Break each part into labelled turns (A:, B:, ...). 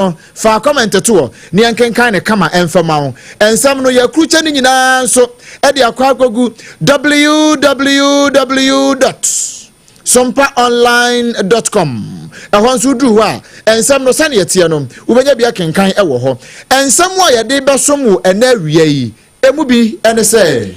A: Fa comment to hɔ na yɛnkenkan no kama mfa ma wo. Nsɛm no, yɛakrukyɛ ne nyinaa nso de akɔ akɔgu www dot sompaonline dot com. Ɛhɔ nso woduru hɔ a, nsɛm no sɛnea ɛteɛ no, wobɛnya bi akenkan wɔ hɔ. Nsɛm a yɛde bɛsom wo ɛnɛ awia yi, Emu bi ne sɛ.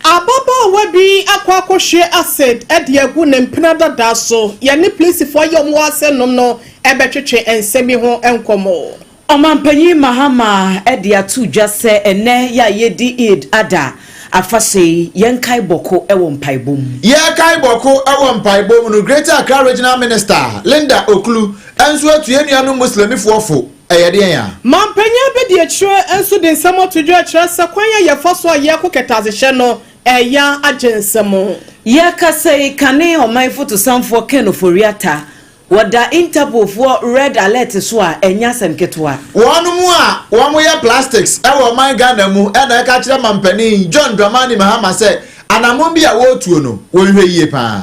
B: Ababaawa bi akɔ akɔhwie acid de agu ne mpena dadaa so. Yɛne polisifo a wɔwɔ asɛnnom no bɛtwetwe nsɛm yi ho nkɔmmɔ.
C: Ɔmanpanyin Mahama de ato dwa sɛ ɛnnɛ yɛ a yɛredi Eid Adha afahyɛ yi, yɛnkae Bɔko wɔ mpaebɔ mu.
A: Yɛrekae Bɔko wɔ mpaebɔ mu no, Greater Accra Regional Minister, Linda Ocloo nso atu yɛn nuanom Muslimifoɔ fo. Ɛyɛ deɛn a?
B: Mampanyin abadiakyire nso de nsɛm ato dwa kyerɛ sɛ kwan a yɛfa so a yɛko kɛtɛasehyɛ no ɛya agye nsam.
C: Yɛrekasa yi, kane ɔman fotosanfoɔ Ken Ofori-Atta, wɔda Interpolfoɔ red alert so a ɛnyɛ asɛm ketewa.
A: Wɔnom a wɔyɛ plastics wɔ ɔman Ghana mu na ɛka kyerɛ mampanin John Dramani Mahama sɛ anamon bi a wɔretuo no wɔnhwɛ yie paa.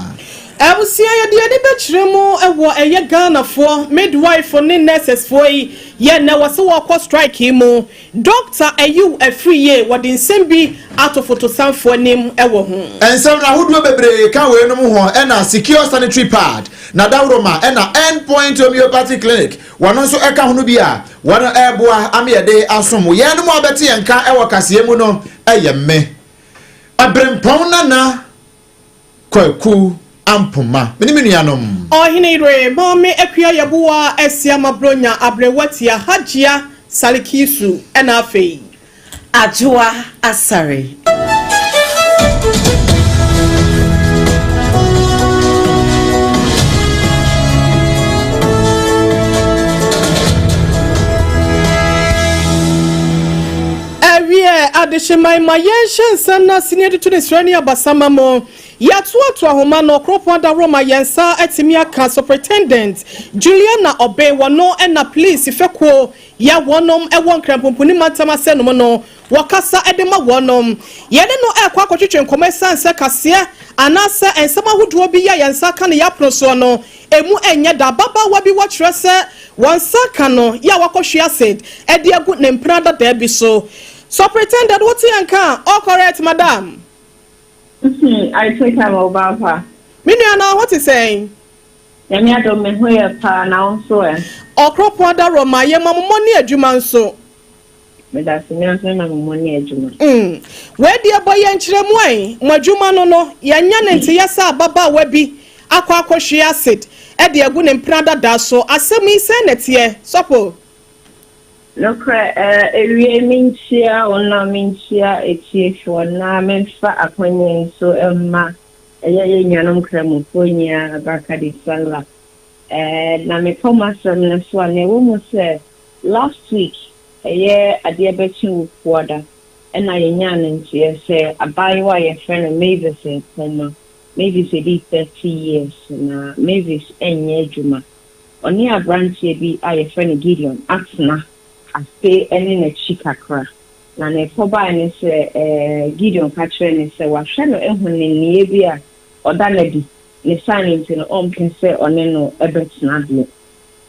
B: Abusua yɛde yɛn ani bɛkyerɛ mu wɔ ɛyɛ Ghanafoɔ midwife ne nurses foɔ yi yɛ nnɛ wɔse wɔrekɔ strike yi mu. Doctor Ayew Afriyie wɔde nsɛm bi ato fotosanfoɔ anim wɔ ho.
A: Nsɛm no ahodoɔ bebree ka weinom ho ɛna Secure Sanitary Pad, Nadaworoma ɛna End Point Homeopathy Clinic wɔn nso ɛka ho no bi a wɔn ɛreboa ama yɛde asom wo. Yɛnom a wɔbɛte yɛn nka wɔ kaseɛ mu no ɛyɛ me, Ɔberempɔn Nana Kwaku Ampoma, me ne me nuanom.
B: Ɔhene yere, Maame Akua Yeboah Asiamah Bronya Aberewa Tia Hajia Salikisu ɛna afei.
C: Adwoa Asare.
B: Ɛwiɛ, adehyeman ma yɛnhyɛ nsɛm no ase na yɛde to ne srɛ ne abasama mu. Yɛatoatoa ahoma no, Ɔkoropɔn Adaworoma yɛn nsa atumi aka Superintendent Juliana Obeng, wɔno na Police fekuo yɛ wɔnom wɔ Nkranpumpuni mantam asɛnom no wɔkasa de ma wɔnom. Yɛne no rekɔ akɔtwetwe nkɔmmɔ ɛsiane sɛ kaseɛ anaasɛ nsɛm ahodoɔ bi yɛ a yɛn nsa aka no yɛn apono soɔ no ɛmu nyɛ da. Ababaawa bi wɔkyerɛ sɛ wɔn nsa aka no yɛ a wakɔhwe acid de agu ne mpena dadaa bi so. Superintendent wote yɛn nka a? All correct madam.
D: I take am ɔbaa pa.
B: Me nua na wo ho te sɛn?
D: Nyame adom me ho yɛ paa na wo nso ɛ?
B: Ɔkoropɔn adaworoma yɛma mo mɔ ne adwuma nso.
D: Medase me nso mema mo mɔ ne adwuma.
B: Mm wei deɛ bɔ yɛn nkyerɛmu ɛ, mo adwuma no no yɛanya ne nteyɛ sɛ ababaawa bi akɔ akɔhwie acid de agu ne mpena dadaa so, asɛm yi sɛn na ɛteɛ? Sɔpo.
D: Nokorɛ, awiei menkyia wo na menkyia atiefoɔ na memfa akwanya yi nso mma ɛyɛ yɛn nuanom Nkramofoɔ nyinaa Barka de Sallah. Na mekɔ m'asɛm no so a, nea ɛwɔ mu sɛ last week ɛyɛ adeɛ bɛkye Wukuada ɛna yɛnyaa no nteɛ sɛ abaayewa a yɛfrɛ no Mavis Nkrumah, Mavis adi 30 years na Mavis nyɛ adwuma. Ɔne aberanteɛ bi a wɔfrɛ no Gideon atena afe ne n'akyi kakra, na nea ɛkɔbae ne sɛ Gideon ka kyerɛɛ no sɛ wahwɛ no ahu ne nneyɛe bi a ɔda no adi, ne saa no nti no ɔmpɛ sɛ ɔne no bɛtena bio.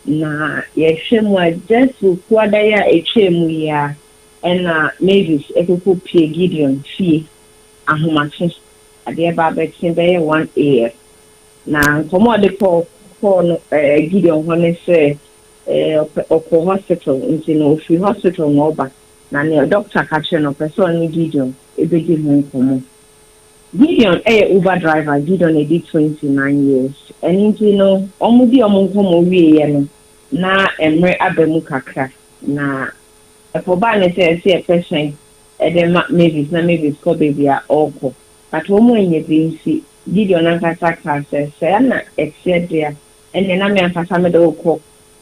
D: Na yɛhwɛ mu a, just Wukuada yi a ɛtwaa mu yi ara na Mavis kɔkɔpue Gideon fie ahomakye, adeɛ ba abɛkye bɛyɛ 1 AM. Na nkɔmmɔ a ɔde kɔɔ kɔɔ no ɛɛ Gideon hɔ ne sɛ ɛɛ ɔpɛ ɔkɔ hospital nti no ofiri hospital na ɔba na nea doctor ka kyerɛ no ɔpɛ sɛ ɔne Gideon ebedi ho nkɔmmɔ. Gideon yɛ Uber driver, Gideon adi 29 years ɛno nti no wɔn di wɔn nkɔmmɔ wieɛ no na mmerɛ aba mu kakra na ɛkɔbaa ne sɛ ɛsɛ yɛpɛ hyɛn ɛde ma Mavis na Mavis kɔ baabi a ɔrekɔ. But wɔn annya bi nti, Gideon ankasa kaa sɛ, Sɛɛ na ɛteɛ de a, ɛnneɛ na me ankasa mede wo kɔ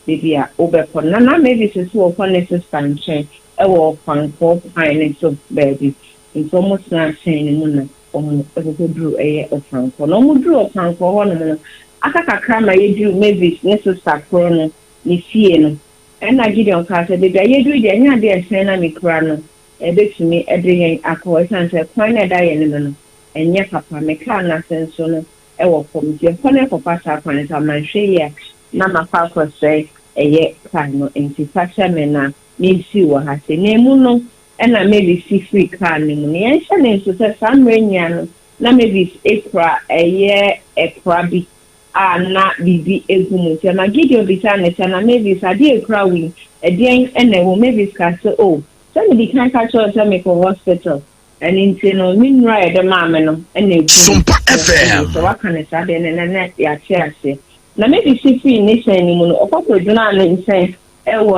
D: baabi a wobɛkɔ no. Na na Mavis nso wɔ ne sista nkyɛn wɔ ɔkwankɔɔ kwan no so baabi. Nti wɔtenaa hyɛn no mu na wɔkɔkɔduruu ɛyɛ ɔkwankɔɔ. Na wɔduruu ɔkwankɔɔ hɔnom no, aka kakra ma yɛduru Mavis ne sista korɔ no ne fie no, ɛnna Gideon kaa sɛ, Baabi a yɛaduru yi deɛ, ɛnyɛ adeɛ a hyɛn no a mekura no Ebetumi de yɛn akɔ hɔ esiane sɛ kwan no a ɛda yɛn anim no, ɛnyɛ papa. Me kar no ase nso no wɔ fam, nti ɛkɔ na ɛkɔfa saa kwan no so a, manhwɛ yie a na makɔ akɔsɛe. ɛyɛ car no, nti fa kyɛ me na mensiw wɔ ha sei. Na emu no ɛna Mavis si firi car no mu no. Yɛnhyɛ no nso sɛ saa mmerɛ nyinaa no na Mavis kura ɛyɛ ɛkora bi a na biribi gu mu. Nti ɛma Gideon bisaa no sɛ, Na Mavis, adeɛ a ɛkura wo yi, ɛdeɛn na ɛwɔ mu? Mavis kaa sɛ, Oh, sɛ medi kan ka kyerɛɛ wo sɛ mekɔ hospital, ɛno nti no, me nnuro a yɛde maa me no na ɛgu mu.
E: Sompa
D: Na ɔse,
E: FM.
D: Sɛ woaka no saa deɛ, ɛnɛ na yɛate aseɛ. Na Mavis si firii ne hyɛn no mu no, ɔkɔ kɔgyinaa ne nkyɛn wɔ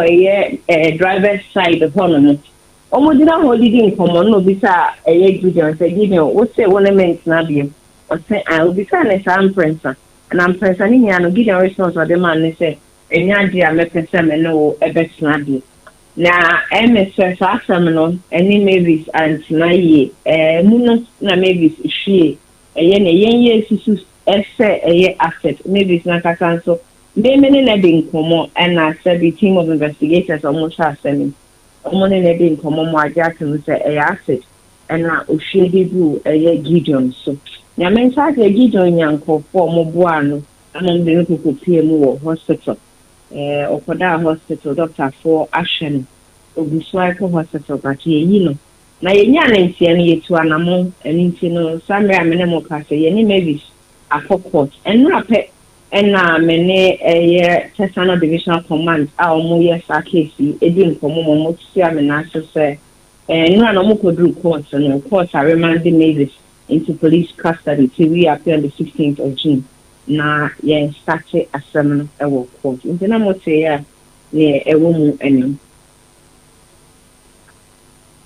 D: ɛyɛ driver's side hɔnom. Wɔgyina hɔ redidi nkɔmmɔ no na obisaa ɛyɛ Gideon sɛ, Gideon, wose wo ne me ntena bio? Ɔse, Ae. Obisaa no saa mprɛnsa, na mprɛnsa no nyinaa no, Gideon response a ɔde maa no ne sɛ, Ɛnyɛ adeɛ a mɛpɛ sɛ me ne wo bɛtena bio. Na ɛyɛ me sɛ saa asɛm no ne Mavis antena yie. Ɛmu no na Mavis hwiee ɛyɛ nea yɛn yɛresusu sɛ ɛyɛ acid. Mavis no ankasa nso, me me ne no adi nkɔmmɔ, ɛna sɛbi team of investigators a wɔhwɛ asɛm yi, Wɔn ne no dii nkɔmmɔ ma wagye atom sɛ ɛyɛ acid na ohwie de guu ɛyɛ Gideon so. Nyame nsa deɛ Gideon nyaa nkurɔfoɔ a wɔboaa no ma wɔde no kɔkɔpuee mu wɔ hospital. Ɔkɔdaa hospital, dɔktafoɔ ahwɛ no, ɔgu so ara kɔ hospital but yɛayi no. Na yɛnyaa no nteɛ no yɛtuu anamɔn, ɛno nti no saa mmerɛ a me ne mo kasa yi yɛne Mavis akɔ court. Nnora pɛ Ɛna me ne ɛyɛ Tesano Divisional Command a wɔn yɛ saa case yi di nkɔmmɔ ma wɔn tua me nan so sɛ nnora na wɔn kɔduru court no, court a remande Mavis into police custody to reappear on the 16th of June na yɛn starte asɛm no wɔ court. Nti na mo tee a neɛ ɛwɔ mu ɛne.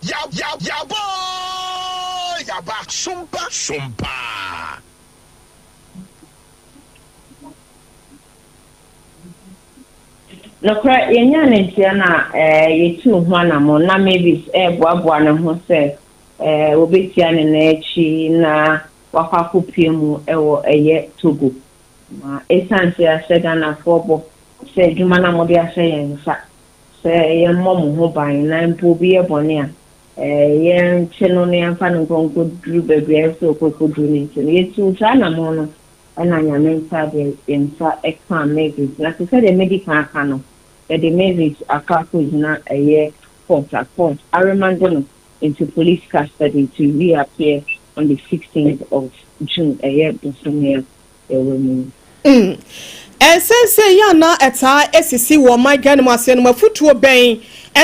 E: Yaba oo yaba sompa sompa.
D: Nokorɛ, yɛnyaa no ntua no a, yɛtuu ho anammɔn. Ná Mavis reboaboa ne ho sɛ wɔbɛtia ne nan akyi na wakɔ akɔpue mu wɔ ɛyɛ Togo. Na ɛsiane sɛ yɛahyɛ Ghanafoɔ bɔ sɛ adwuma no a mode ahyɛ yɛn nsa sɛ yɛmmɔ mo ho ban na mpo obi yɛ bɔne a, yɛnkye no na yɛmfa no nkɔ nkɔduru baabi a ɛsɛ sɛ ɔkɔ kɔduru no nti no, yɛtuu saa anammɔn no na Nyame nsa de yɛn nsa kaa Mavis. Na te sɛ deɛ madi kan aka no, yɛde Mavis akɔ akɔgyina ɛyɛ court a court aremande no into police custody to reappear on the 16th of June, ɛyɛ bosome a yɛwɔ mu yi.
B: Mm. Nsɛnsɛn yi a na ɛtaa sisi wɔ ɔman Ghana mu aseɛ no mu afutuo bɛn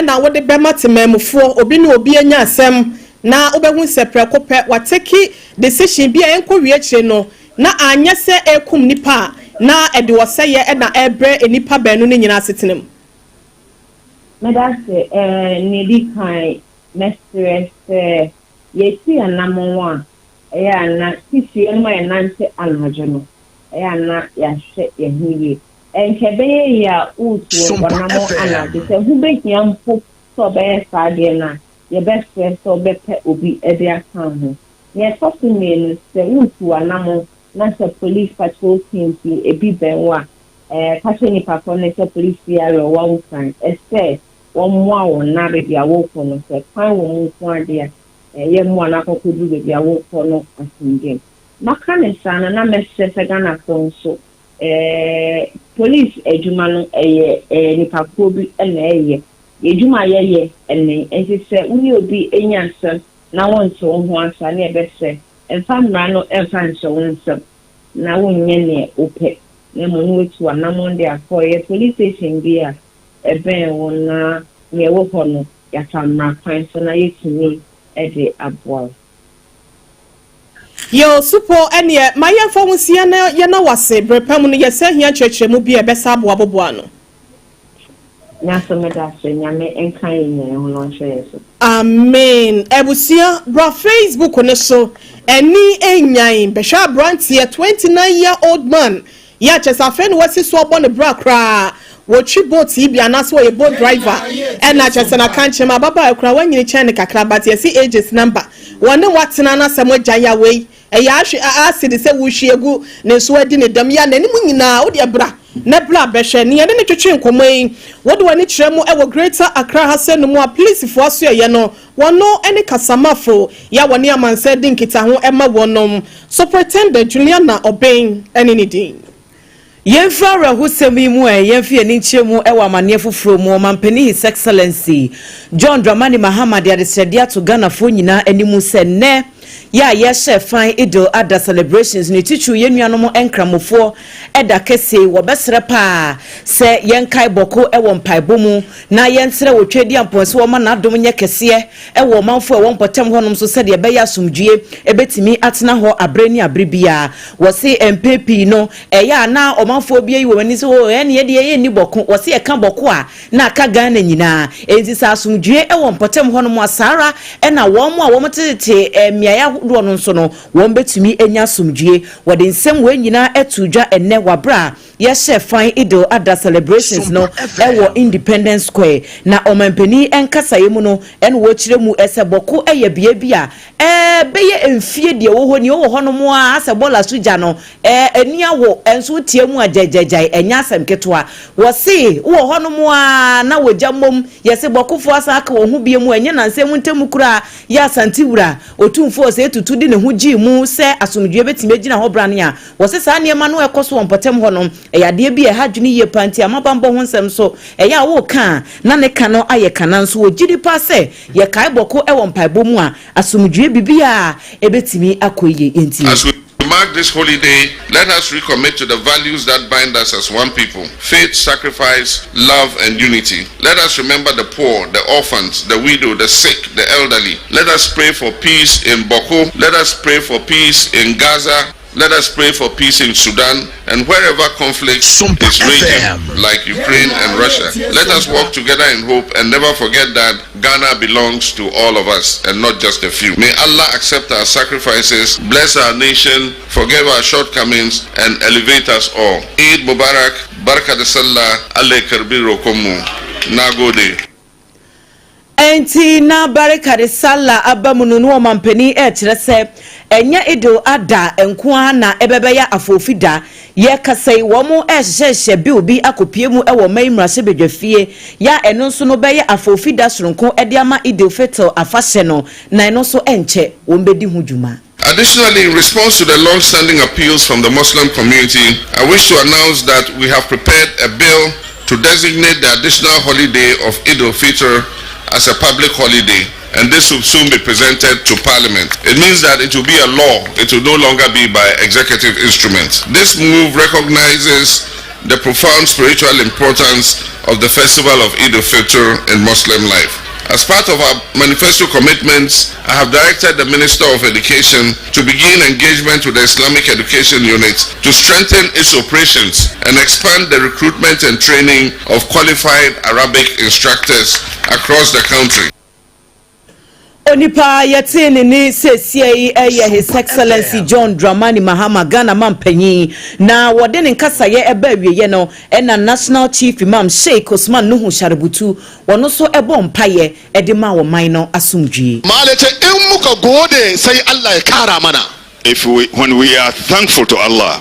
B: na wode bɛma temanmufoɔ? Obi ne obi anya asɛm na wobɛhu sɛ prɛko pɛ wateki decision bi a ɛnkɔwie akyire no na anyɛ sɛ ɛrekum nnipa a na ɛde ɔsɛeɛ na ɛrebrɛ nnipa baanu no nyinaa asetena mu.
D: Meda ase. Nea edi kan, mɛsrɛ sɛ yɛatu yɛn anammɔn a, ɛyɛ a na titiriw yɛnom a yɛnante anadwo no, ɛyɛ a na yɛahwɛ yɛn ho yie. Nka ɛbɛyɛ yie a woretu
E: Sompa
D: w'anammɔn
E: FM.
D: anadwo. Sɛ ɛho bɛhia mpo sɛ ɔbɛyɛ saa adeɛ no a, yɛbɛsrɛ sɛ wobɛpɛ obi de aka wo ho. Nea ɛtɔ so mmienu, sɛ woretu w'anammɔn na sɛ police patrol teams yi ebi bɛn wo a, ka kyerɛ nnipa korɔ no sɛ police yi ayɛ wo nkuran sɛ wɔmmoa wo na baabi a worekɔ no, sɛ kwan wɔ mu nko ara deɛ a, yɛmmoa no akɔkɔduru baabi a worekɔ no asomdwoeɛ mu. Maka no saa no, na mɛsrɛ sɛ Ghanafoɔ nso, police adwuma no, ɛyɛ nnipakuo bi na ɛreyɛ. Yɛn adwuma a yɛyɛ ne, nti sɛ wo ne obi nya asɛm na wonte wo ho ase a, na yɛbɛsrɛ, mfa mmara no mfa nhyɛ wo nsam na wonyɛ neɛ wopɛ, na mmom na woatu w'anammɔn de akɔ yɛ police station bi a ɛbɛn wo na neɛ ɛwɔ hɔ no, yɛafa mmara kwan so na yɛatumi de aboa wo.
B: Yoo Supo ɛneɛ ma yɛnfa wo nsia na yɛna wo ase, bere pa mu no yɛsan hia nkyerɛkyerɛmu bi a ɛbɛsa aboaboboa ano.
D: Nyaso medase nyame nka yɛn nyinaa ho na ɔnhwɛ yɛn so.
B: Amen abusua bra Facebook no so ani nyan bɛhwɛ abranteɛ 29 year old man yi a kyɛsɛ afei na wasi so ɔbɔ ne bra koraa wɔtwi boat yi bi anaasɛ ɔyɛ boat driver ɛna kyɛsɛ na kankyem ababaawa koraa wanyini kyɛn ne kakra but yɛsi age is number wɔne watena na sɛ mo agya ya wei Ɛyɛ ahwe a acid sɛ wohwie gu ne so adi ne dɛm yi a n'anim nyinaa wo deɛ bra na bra bɛhwɛ ne yɛne no twetwe nkɔmmɔ yi wode w'ani kyerɛ mu wɔ Greater Accra ha sɛ no mu a polisifoɔ asoɛeɛ no wɔno ne kasamafo yi a wɔne amansan di nkitaho ma wɔnom Superintendent Juliana Obeng ne ne din.
C: Yɛmfiri awerɛhosɛm yi mu ɛ, yɛmfi yɛn nkyerɛ mu wɔ amanneɛ foforɔ mu. Ɔmampanin His Excellency John Dramani Mahama de adesrɛdeɛ ato Ghanafoɔ nyinaa anim sɛ nnɛ yɛ a yɛhyɛ fan Idil Adha celebrations no, titiriw yɛn nuanom Nkramofoɔ ɛda kɛseɛ yi, wɔbɛsrɛ paa sɛ yɛnkae Bawku wɔ mpaebɔ mu na yɛnsrɛ wɔ Tweaduampɔn sɛ wɔma n'adom nyɛ kɛseɛ wɔ ɔmanfoɔ a ɛwɔ mpɔtam hɔnom so sɛdeɛ ɛbɛyɛ asomdwie ɛbɛtumi atena hɔ aberɛ ne aberɛ biara. Wɔse mpɛn pii no ɛyɛ a na ɔmanfoɔ bi ayi wɔn ani sɛ, "Oh, ɛneɛ deɛ yɛnni Bawku." Wɔse yɛka Bawku a, na aka Ghana nyinaa. Enti sɛ asomdwie wɔ mpɔtam hɔnom a, saa ara na wɔn a wɔtetete mmeaeɛ ahodoɔ no nso no, wɔbɛtumi anya asomdwie. Wɔde nsɛm wei nyinaa too dwa ɛnnɛ wɔ aberɛ a yɛhyɛ fan Idil Adha celebrations no wɔ Independence Square. Na ɔmanpanin nkasaeɛ mu no na wɔkyerɛ mu sɛ Bawku yɛ bea bi a ɛbɛyɛ mfie deɛ ɛwɔ hɔ ni, wowɔ hɔnom ara sɛ bɔɔla so gya no ani awo nso wotia mu a gyaegyaegyae ɛnyɛ asɛm ketewa. Wɔse wowɔ hɔnom ara na wɔgya mmom yɛse Bawkufoɔ asan aka wɔn ho bio mu ɛnyɛ nansa mu ntam koraa yɛ Asante wura Otumfoɔ Osei Tutu de ne ho gyee mu sɛ asomdwoeɛ bɛtumi agyina hɔ brane a wɔse saa nneɛma no a ɛkɔ so wɔ mpɔtam hɔ no ɛyɛ adeɛ bi a ɛha adwene yie paa nti ama bammɔ ho nsɛm nso ɛyɛ a woreka a na ne ka no ayɛ ka nanso wɔgye di paa sɛ yɛkae Bawku wɔ mpaebɔ mu a asomdwoeɛ biribiara ɛbɛtumi akɔ yie. Yɛntie.
F: As we mark this holy day, let us recommit to the values that bind us as one people: faith, sacrifice, love, and unity. Let us remember the poor, the orphans, the widow, the sick, the elderly. Let us pray for peace in Bawku. Let us pray for peace in Gaza. Let us pray for peace in Sudan and wherever conflict
E: Sompa
F: is raging,
E: FM.
F: like Ukraine and Russia. Let us walk together in hope and never forget that Ghana belongs to all of us and not just a few. May Allah accept our sacrifices, bless our nation, forgive our shortcomings, and elevate us all. Eid Mubarak, Barka da Sallah, Allah karbi rokonmu. Nagode.
C: Enti na Barika de Sallah aba mu no, na ɔmampanin rekyerɛ sɛ ɛnyɛ Idil Adha nko ara na ɛbɛbɛyɛ afoofi da. Yɛrekasa yi, wɔrehyehyɛhyehyɛ bill bi akɔpue mu wɔ ɔman yi mmarahyɛbadwafie, yɛ a ɛno nso no bɛyɛ afoofi da soronko de ama Idil Fitr afahyɛ no, na ɛno nso ɛnkyɛ wɔbɛdi ho dwuma.
F: Additionally, in response to the long-standing appeals from the Muslim community, I wish to announce that we have prepared a bill to designate the additional holiday of Eid al-Fitr as a public holiday, and this will soon be presented to Parliament. It means that it will be a law. It will no longer be by executive instrument. This move recognizes the profound spiritual importance of the festival of Eid al-Fitr in Muslim life. As part of our manifesto commitments, I have directed the Minister of Education to begin engagement with the Islamic Education Unit to strengthen its operations and expand the recruitment and training of qualified Arabic instructors across the country.
C: Onipa yɛtee ne ne seesie yi yɛ His Excellency John Dramani Mahama, Ghana mampanyin, na wɔde ne nkasayɛ ɛba awieɛ no ɛna National Chief Imam Sheikh Osman Nuhu Sharubutu wɔno nso ɛbɔ mpayɛ ɛde ma ɔman no asomdwie.
G: Malam ce in muka gode sai Allah ya kara mana.
H: If we, when we are thankful to Allah,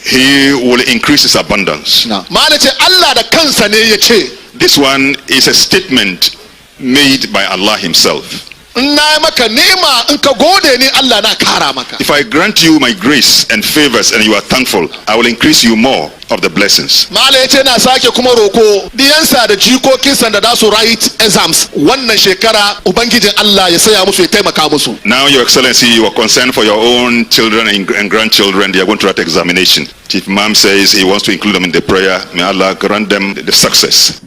H: He will increase His abundance.
G: Malam ce Allah da kansa ne ya ce.
H: This one is a statement made by Allah Himself.
G: In na maka ni'ima in ka gode ni Allah na kara maka.
H: If I grant you my grace and favors and you are thankful, I will increase you more of the blessings.
G: Malam ya ce na sake kuma roko diyansa da jikokinsa da za su write exams wannan shekara, Ubangijin Allah ya saya musu ya taimaka musu.
H: Now, Your Excellency, you are concerned for your own children and grandchildren. They are going to write examination. Chief Imam says he wants to include them in the prayer. May Allah grant them the success.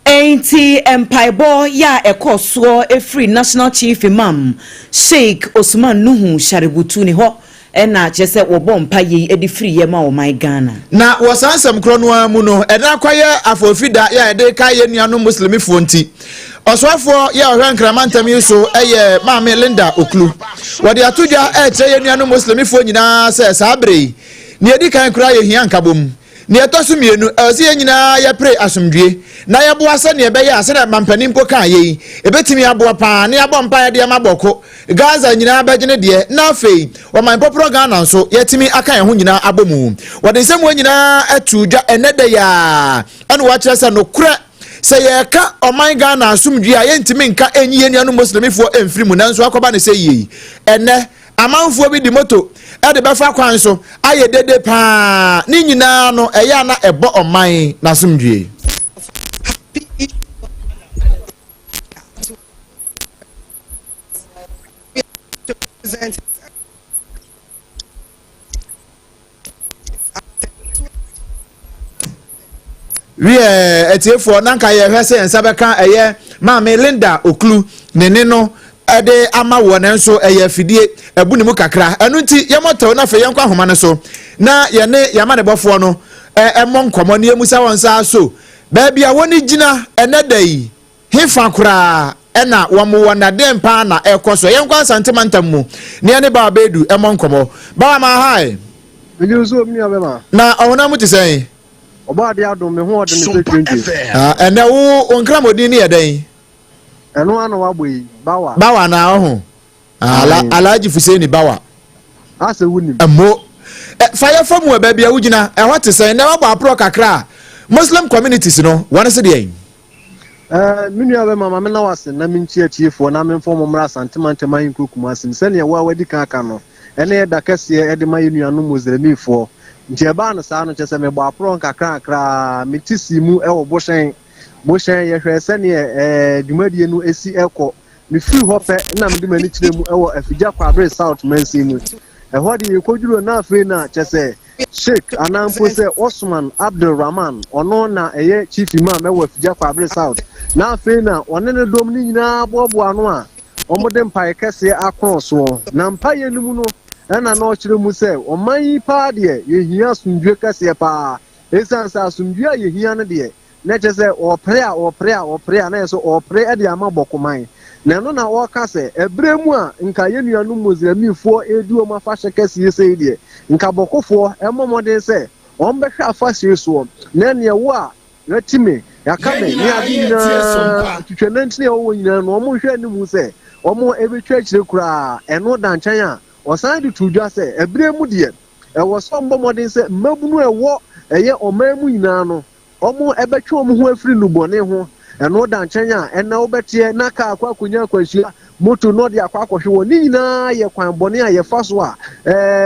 C: Enti mpaebɔ yɛ a ɛkɔɔ soɔ ɛfiri National Chief Imam Sheikh Osman Nuhu Sharubutu ne hɔ ɛna kyerɛ sɛ wɔbɔ mpa yei de firi yɛ ma ɔman Ghana.
A: Na wɔ saa nsɛm korɔ no ara mu no, ɛda akɔyɛ afoofi da yɛ a yɛde ka yɛ nuanom Muslimifoɔ nti, ɔsoafoɔ yɛ ɔhwɛ Nkrama ntam yi so yɛ Maame Linda Ocloo. Wɔde ato dwa ɛrekyerɛ yɛn nuanom Muslimifoɔ nyinaa sɛ saa bere yi, nea ɛdi kan koraa yɛhia nkabom. Nea ɛtɔ so mmienu, ɛwɔ sɛ yɛn nyinaa yɛpere asomdwie na yɛboa sɛnea ɛbɛyɛ a sɛnea mampanin mpo kaa yɛ yi, ɛbɛtumi aboa paa na yɛabɔ mpaeɛ de ama Bawku, Gaza nyinaa bɛgyene deɛ, na afei ɔman pɔporɔ Ghana nso yɛatumi aka yɛn ho nyinaa abɔ mu. Wɔde nsɛm wɔ nyinaa ato dwa ɛnɛ da yi a ɛna wɔakyerɛ sɛ nokorɛ sɛ yɛreka ɔman Ghana asomdwie a, yɛntumi nka ɛnyi yɛn nuanom Muslimifoɔ mfiri mu, nanso akɔba ne sɛ yie ɛnɛ. Amanfoɔ bi de moto de bɛfa kwan so ayɛ dede paa. Ne nyinaa no, ɛyɛ a na ɛbɔ ɔman n'asomdwie. Wiɛ, atiefoɔ, na nka yɛhwɛ sɛ yɛn nsa bɛka ɛyɛ Maame Linda Oklu ne ne no ɛde ama woɔ, nanso ɛyɛ afidie ɛbu ne mu kakra. Ɛno nti yɛmmɔ tɛw na afei yɛnkɔ ahoma no so na yɛne yɛn amanebɔfoɔ no ɛmmɔ nkɔmmɔ na yɛmmusa wɔn saa so baabi a wɔn gyina ɛnɛ da yi. Hefa koraa na wɔwɔ na dɛn paa na ɛrekɔ so? Yɛnkɔ Asante mantam mu na yɛne Bawa Bedu mmɔ nkɔmmɔ. Bawa ma hi.
I: Megye wo so, me nua bɛma.
A: Na ɔhonam mu te sɛn?
I: Ɔbɔ adeɛ adom, me ho ɔden sɛ twentwe.
A: Ah, ɛnɛ wo wo nkramodin ne yɛ dɛn?
I: Ɛno ara na wabɔ yi, Bawa.
A: Bawa na ɔho. Ah, Ala, Alhaji Fuseni Bawa.
I: Asɛ wonim.
A: Ɛmo. Fa yɛ fa mu ɛ, baabi a wogyina, ɛhɔ te sɛn? Nɛ wabɔ aporɔ kakra a, Muslim communities no, wɔn se deɛn?
I: Eh, me nua bɛma ma mena wase na menkyia atiefoɔ na memfa wɔn mmra Asante mantam ahenkuro Kumasi no. Sɛdeɛ wo a wadi kan aka no, ɛnnɛ yɛ da kɛseɛ de ma yɛn nuanom Muslimfoɔ. Nti ɛbaa no saa no, kyerɛ sɛ mebɔ aporɔ nkakrankra, mete sii mu wɔ Bohyɛn. Bohyɛn, yɛhwɛɛ sɛdeɛ eh, dwumadie no si kɔ. Mefiri hɔ pɛ na mede m'ani kyerɛɛ mu wɔ Afigya Kwabre South mansin mu. Ɛhɔ deɛ yɛkɔduruu na afei na kyerɛ sɛ Sheikh anaa mpo sɛ Osman Abdul Rahman, ɔno na ɛyɛ Chief Imam wɔ Afigya Kwabre South, na afei na ɔne ne dɔm no nyinaa aboaboa ano a wɔde mpaeɛ kɛseɛ akorɔn soɔ. Na mpaeɛ no mu no na na ɔkyerɛ mu sɛ ɔman yi paa deɛ yɛhia asomdwoeɛ kɛseɛ paa, ɛsiane sɛ asomdwoeɛ a yɛhia no deɛ Na kyerɛ sɛ ɔrepere a ɔrepere a ɔrepere a na yɛ sɛ ɔrepere de ama Bɔkoman. Na ɛno na ɔreka sɛ ɛberɛ mu a nka yɛn nuanom Moslemfoɔ redi wɔn afahyɛ kɛseɛ sei deɛ, nka Bɔkofoɔ mmɔ mmɔden sɛ wɔbɛhwɛ afahyɛ yi soɔ. Na ɛneɛ wo a yɛati me, yɛaka me ne ade nyinaa, twitwa nantini a ɛwɔ hɔ nyinaa no, wɔnhwɛ anim sɛ wɔbɛtwa akyire koraa. Ɛno da nkyɛn a, ɔsan de too dwa sɛ ɛberɛ mu deɛ, ɛwɔ sɛ wɔbɔ mmɔden sɛ mmabunu a ɛwɔ ɛyɛ ɔman mu nyinaa no, Wɔbɛtwe wɔn ho afiri nnubɔne ho. Ɛno da nkyɛn a, ɛnna wobɛteɛ na kaa akɔ akɔnya akwanhyia, moto na ɔde akɔ akɔhwe hɔ. Ne nyinaa yɛ kwan bɔne a yɛfa so a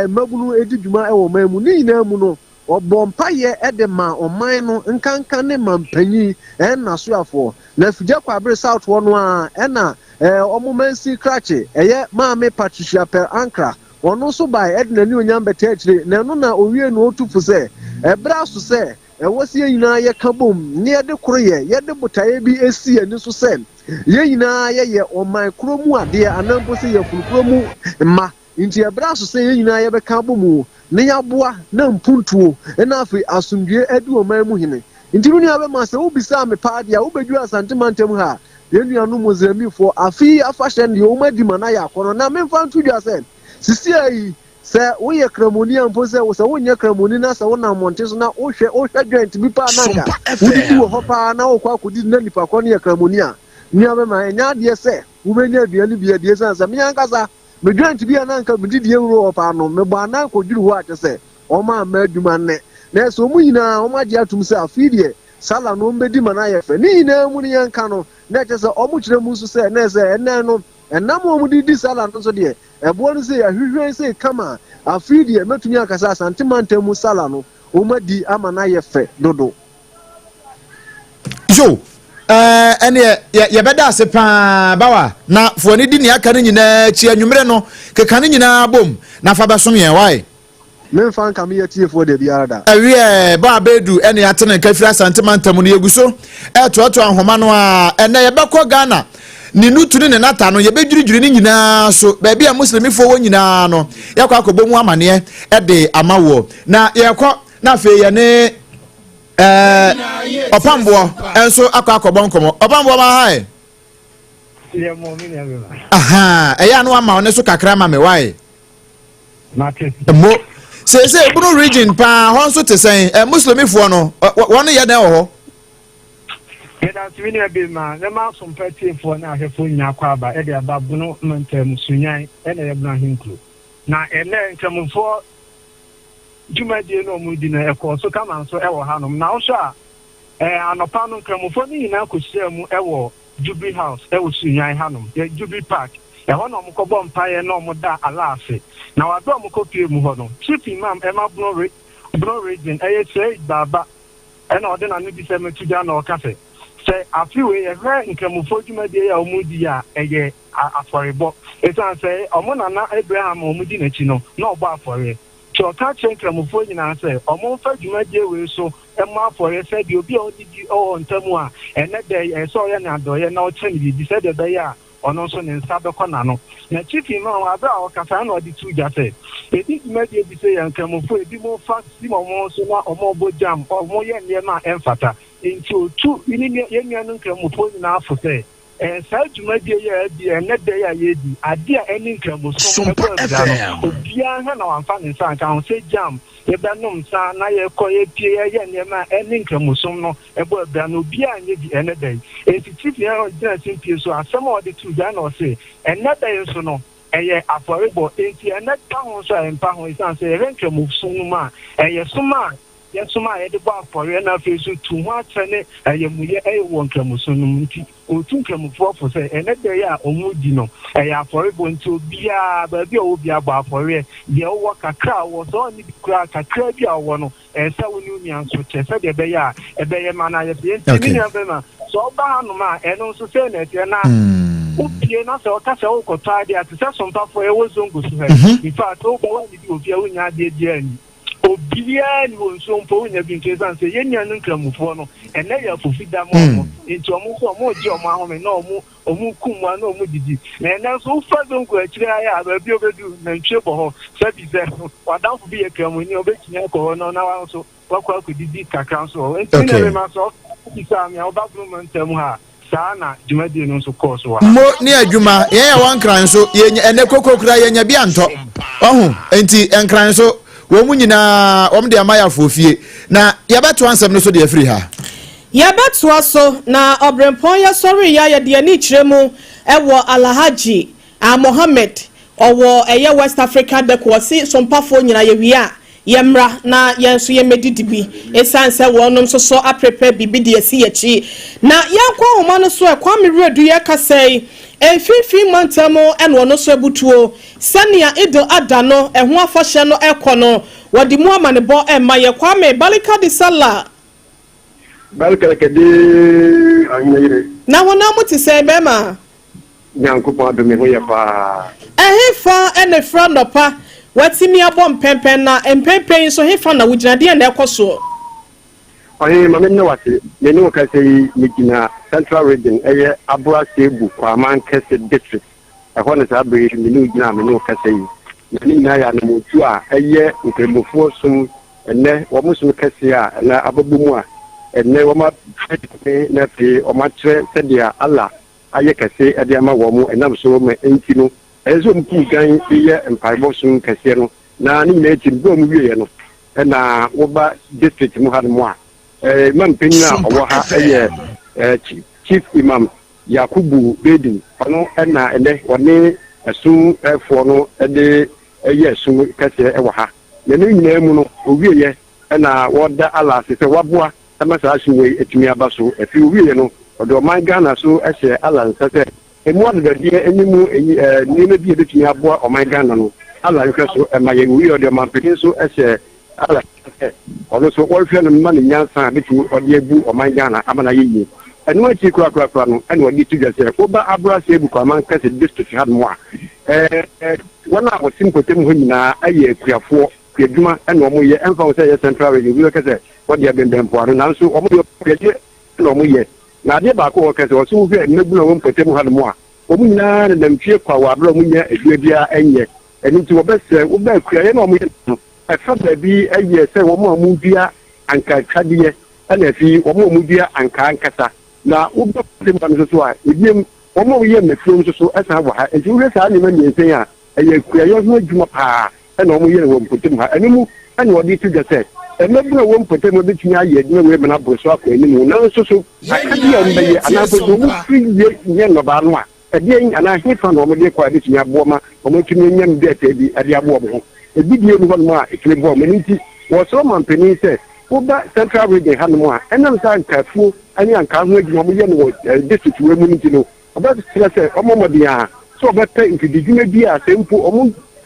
I: mmabunu di dwuma wɔ ɔman mu. Ne nyinaa mu no, wɔbɔ mpaeɛ de ma ɔman no nkanka ne mampanyin ne n'asoafoɔ. Na Afigya Kwaabere South hɔ no ara na wɔn mansin krakye, ɛyɛ Maame Patricia Per Ankrah, ɔno nso baeɛ de n'anuonyam bɛtaa akyire. Na ɛno na ɔwiee no ɔtu fo sɛ, ɛberɛ aso sɛ Ɛwɔ sɛ yɛn nyinaa yɛka bom na yɛde koro yɛ, yɛde botaeɛ bi si yɛn ani so sɛ yɛn nyinaa yɛyɛ ɔman korɔ mu adeɛ anaa mpo sɛ yɛfunu korɔ mu mma. Nti ɛberɛ aso sɛ yɛn nyinaa yɛbɛka abɔ mu na yɛaboa na mpuntuo na afei asomdwoeɛ adi ɔman mu hene. Nti me nua bɛma sɛ wobisaa me paa deɛ a, wobɛduru Asante mantam ha a, yɛn nuanom Mozambiquefoɔ afe yi afahyɛ no deɛ wɔn adi ma no ayɛ akɔnnɔ. Na memfa nto dwa sɛ sisiaa yi Sɛ woyɛ Kramoni a mpo sɛ sɛ wonyɛ Kramoni na sɛ wonam mmɔnten so na wohwɛ wohwɛ joint bi paa na anka wodidi wɔ hɔ paa na wokɔ akɔdidi na nipa korɔ no yɛ Kramoni a, nua bɛma ɛnyɛ adeɛ sɛ wobɛnya aduane bi adi ɛsiane sɛ me ankasa me joint bi a na anka medidi awuro hɔ paa no mebɔ anan kɔdwiri hɔ a kyɛ sɛ wɔn amma adwuma nnɛ na ɛsɛ wɔn nyinaa wɔn agye atom sɛ afei deɛ sala no wɔn bɛdi ma no ayɛ fɛ ne nyinaa mu no yɛnka no na ɛkyɛ sɛ wɔn kyerɛ mu nso sɛ na ɛsɛ ɛnnɛ no Ɛnam a wɔde di sala no nso deɛ, ɛboɔ no sei, ahwihwɛn sei kama a, afei deɛ mɛtumi aka sɛ Asante mantam mu sala no, wɔadi ama no ayɛ fɛ dodo.
A: Yo, ɛɛ ɛneɛ yɛ yɛbɛda ase paa bawa na foɔ ne di nea aka no nyinaa akyi anwummerɛ no keka ne nyinaa bom na fa bɛsom yɛn wae.
I: Memfa nka me atiefoɔ da biara da.
A: Ɛwiɛ, bɔ a bɛɛdu ɛne ate ne nka firi Asante mantam no, yɛgu so ɛretoatoa nhoma no ara. Ɛnnɛ yɛbɛkɔ Ghana, ne Nutu ne ne Nata no, yɛbɛdwiridwiri ne nyinaa so, baabi a Muslimifoɔ wɔ nyinaa no, yɛakɔ akɔbɔ mu amaneɛ de ama woɔ. Na yɛrekɔ, na afei yɛne ɛɛ Ɔpamboɔ nso akɔ akɔbɔ nkɔmmɔ. Ɔpamboɔ ma ha ɛ. Aha, ɛyɛ a na wama wo ne so kakra ma me, wae.
J: Mate.
A: Mo seesei Bono region paa hɔ nso te sɛn? Ɛ Muslimifoɔ no wɔn yɛ dɛn wɔ hɔ?
J: Yɛda ase me nua Bema na ma asompa atiefoɔ ne ahwɛfoɔ nyinaa kɔ aba de aba Bono mantam mu Sunyani ɛna ɛyɛ Bono ahenkuro. Na ɛnnɛ Nkramofoɔ dwumadie no a wɔredi no ɛkɔɔ so kama nso ɛwɔ hanom. Na wohwɛ a ɛɛ anɔpa no Nkramofoɔ no nyinaa kɔhyiaa mu ɛwɔ Jubilee House ɛwɔ Sunyani hanom, Jubilee Park. Ɛhɔ na wɔkɔbɔɔ mpaeɛ na wɔdaa Allah ase. Na wɔ aberɛ a wɔkɔpuee mu hɔ no, Chief Imam ɛma Bono Re Bono Region ɛyɛ Sheikh Baba ɛna ɔde n'anodisɛm ato dwa na ɔka sɛ, Sɛ afe wei yɛhwɛ Nkramofoɔ dwumadie yi a wɔredi yi a, ɛyɛ afɔrebɔ. Ɛsiane sɛ wɔn nana Abraham a wɔdi n'akyi no, na ɔbɔ afɔreɛ. Nti ɔka kyerɛ Nkramofoɔ nyinaa sɛ wɔmfa dwumadie wei so mmɔ afɔreɛ sɛdeɛ obi a ɔnni bi wɔ ntam a ɛnnɛ da yi ɛsɛ sɛ ɔyɛ no adɔeɛ na ɔkyɛ no biribi sɛdeɛ ɛbɛyɛ a ɔno nso ne nsa bɛkɔ n'ano. Na Chief Imam wɔ aberɛ a ɔrekasa no na ɔde too dwa sɛ, Yɛdi dwumadie bi sei a Nkramofoɔ ebinom fa si wɔn ho so na wɔbɔ jam, wɔyɛ nneɛma a ɛmfata. Nti ɔtu ne nua yɛn nuanom Nkramofoɔ nyinaa fo sɛ, ɛɛ saa dwumadie yi a yɛadi ɛnnɛ da yi a yɛredi, adeɛ a ɛne Nkramosom bɔ abira no, obiara nhwɛ na wamfa ne nsa anka ho sɛ jam, yɛbɛnom nsa na yɛkɔ yɛpue yɛyɛ nneɛma a ɛne Nkramosom no bɔ abira no, obiara nyɛ bi ɛnnɛ da yi. Enti Chief Yɛn gyina simpie so, asɛm a ɔde too dwa na ɔse, ɛnnɛ da yi nso no, ɛyɛ afɔrebɔ, enti ɛnnɛ da ho nso a ɛmpa ho, esiane sɛ yɛhwɛ Nkramosom no mu a, ɛyɛ som a yɛsom a yɛde bɔ afɔreɛ na afei nso tu ho akyɛ ne ayamuyɛ wɔ Nkramosom no mu nti, ɔretu Nkramofoɔ fo sɛ ɛnnɛ da yi a wɔredi no, ɛyɛ afɔrebɔ nti obiara, baabi a ɔwɔ biara bɔ afɔreɛ, deɛ wowɔ, kakra a wowɔ, sɛ ɔnni bi koraa a, kakra bi a wowɔ no, Ɛsɛ sɛ wo ne wo nua nso kyɛ sɛdeɛ ɛbɛyɛ a ɛbɛyɛ ma no ayɛ fɛ. Enti me nua barima, sɛ ɔba hanom a, ɛno nso sei na ɛteɛ. Na wopue na sɛ ɔka sɛ worekɔtɔ adeɛ a, te sɛ sompafoɔ a yɛwɔ Zongo so ha yi, in fact, woba woannidi wɔ fie a, wonnya adeɛ biara nni. Obiara nni hɔ, nsuo mpo wonnya bi ntɔ ɛsiane sɛ yɛn nuanom Nkramofoɔ no, ɛnnɛ yɛ afofi da ma wɔn. Enti wɔn nso wɔregye wɔn ahome na wɔn Wɔkum mmoa na wɔdidi. Na ɛnnɛ nso, wofa Zongo akyire ha yi a, baabi a wobɛdu, nantwie bɔ hɔ. Sɛbi sɛ w'adamfo bi yɛ Kramoni a, wobɛtumi akɔ hɔ na na wo nso woakɔ akɔdidi kakra nso wɔ hɔ. Enti me nua
A: Okay.
J: Rema, sɛ wobisaa me a, woba Bono mantam ha a, saa na dwumadie no nso kɔɔ so wɔ ha.
A: Mo ne adwuma, yɛn a ɛwɔ Nkran nso, yɛnya, ɛnnɛ koko koraa yɛnya bi antɔ. Wahu? Enti Nkran nso, wɔn nyinaa, wɔn de ama yɛ afoofie. Na yɛbɛtoa nsɛm no so de afiri ha.
B: Yɛbɛtoa so, na ɔberempɔn yɛsɔreeɛ a yɛde ani rekyerɛ mu wɔ Alhaji A. Mohammed ɔwɔ ɛyɛ West Africa Dɛko ɔse Sompafoɔ nyinaa yɛwie a yɛmmra na yɛn nso yɛmmɛdidi bi ɛsiane sɛ wɔnom nso so aprepare biribi de asi yɛakyi. Na yɛnkɔ ahoma no so ɛ, Kwame Wiredu yɛrekasa yi mfimfini mantam ɛna ɔno nso abutuo sɛnea Idil Adha no ɛho afahyɛ no ɛkɔ no wɔde mu amanebɔ ɛma yɛ. Kwame, Barika de Sallah.
K: Barika de ɔhene yere.
B: Na honam mu te sɛn, bɛrima?
K: Nyankopɔn adom me ho yɛ paa.
B: Ɛhefa na ɛfiri anɔpa woatumi abɔ mpɛnpɛn, na mpɛnpɛn yi nso hefa na wogyina? Deɛn na ɛrekɔ soɔ?
K: Ɔhene, ma menna wo ase. Me ne wo kasa yi, megyina Central Region, ɛyɛ Abura Sebu Kwaman Kɛse District. Ɛhɔ na saa bere yi me ne wo gyina a me ne wo kasa yi. Na ne nyinaa yɛ anammɔntuo a ɛyɛ Nkramofoɔ som Ɛnnɛ, wɔn som kɛseɛ a ɛnnɛ abɛbɔ mu a ɛnnɛ wɔafrɛ Nyame na afei wɔakyerɛ sɛdeɛ Allah ayɛ kɛse de ama wɔn ɛnam so ma enti no ɛsɛ sɛ wɔtu dwan de yɛ mpaebɔ som kɛseɛ no na ne nyinaa akyi no berɛ a wɔwieɛ no ɛna woba district mu ha nom a Imam panyin a ɔwɔ ha yɛ Chief Imam Yakubu Bedu ɔno ɛna ɛnɛ ɔne ɛsomfoɔ no de yɛ som kɛseɛ wɔ ha. Na ne nyinaa mu no, owieɛ na wɔda Allah ase sɛ waboa ma saa som wei atumi aba so. Afei owieɛ no, ɔde ɔman Ghana so hyɛɛ Allah nsa sɛ emu adedadeɛ ne mu nneɛma bi a ɛbɛtumi aboa ɔman Ghana no, Allah nhwɛ so ma yɛn. Owieɛ ɔde ɔmanpanin nso hyɛɛ Allah nsa sɛ ɔno nso wɔnhwɛ no mma no nyansa a ɛbɛtumi ɔde abu ɔman Ghana ama no ayɛ yie. Ɛno akyi korakorakora no ɛna ɔde to dwa sɛ woba Abura Sebu Kwaman Kɛse District hanom a, Wɔn a wɔte mpɔtam hɔ nyinaa yɛ akuafoɔ, kuadwuma na wɔyɛ, ɛmfa ho sɛ ɛyɛ Central Region, obi bɛka sɛ wɔde abɛnbɛn mpoano, nanso wɔn deɛ kuadwuma na wɔyɛ. Na adeɛ baako a wɔka sɛ, wɔse wohwɛ mmabunu a wɔwɔ mpɔtam hanom a, wɔn nyinaa nenam fie kwa wɔ aberɛ a wɔnnya adwuma biara nyɛ. Ɛno nti wɔbɛsrɛ, woba akuayɛ no a wɔyɛ no, ɛfa baabi yɛ sɛ wɔn a wɔdua ankaa twadeɛ, ɛna afei wɔn a wɔdua ankaa ankasa. Na woba mpɔtam ha no nso so a, ebiem Wɔn a wɔyɛ mmɛtuo nso so san wɔ ha. Enti wohwɛ saa nneɛma mmiɛnsa yi a, ɛyɛ kuayɛ ho adwuma paa na wɔyɛ no wɔ mpɔtam ha. Ɛno mu na wɔde to dwa sɛ, mmabunu a wɔwɔ mpɔtam ha bɛtumi ayɛ adwuma wei ma no aboro so akɔ anim. Nanso so akadeɛ a wɔbɛyɛ anaa mpo sɛ wɔfiri wie yɛ nnɔbaa no a, ɛdeɛn anaa hefa na wɔde kɔ a ɛbɛtumi aboa ma wɔatumi anya nkrataa bi de aboa wɔn ho? Ebi deɛ nni hɔnom a ɛtumi boa wɔn. Ɛno nti, wɔsrɛ ɔmampanin sɛ, woba Central Region hanom a, ɛnam sɛ anka afuo ne ankaa ho adwuma a wɔyɛ no wɔ district wei mu no nti no, wɔbɛsrɛ sɛ wɔmmɔ mmɔden ara. sɛ wɔbɛpɛ mfididwuma bi a sɛ mpo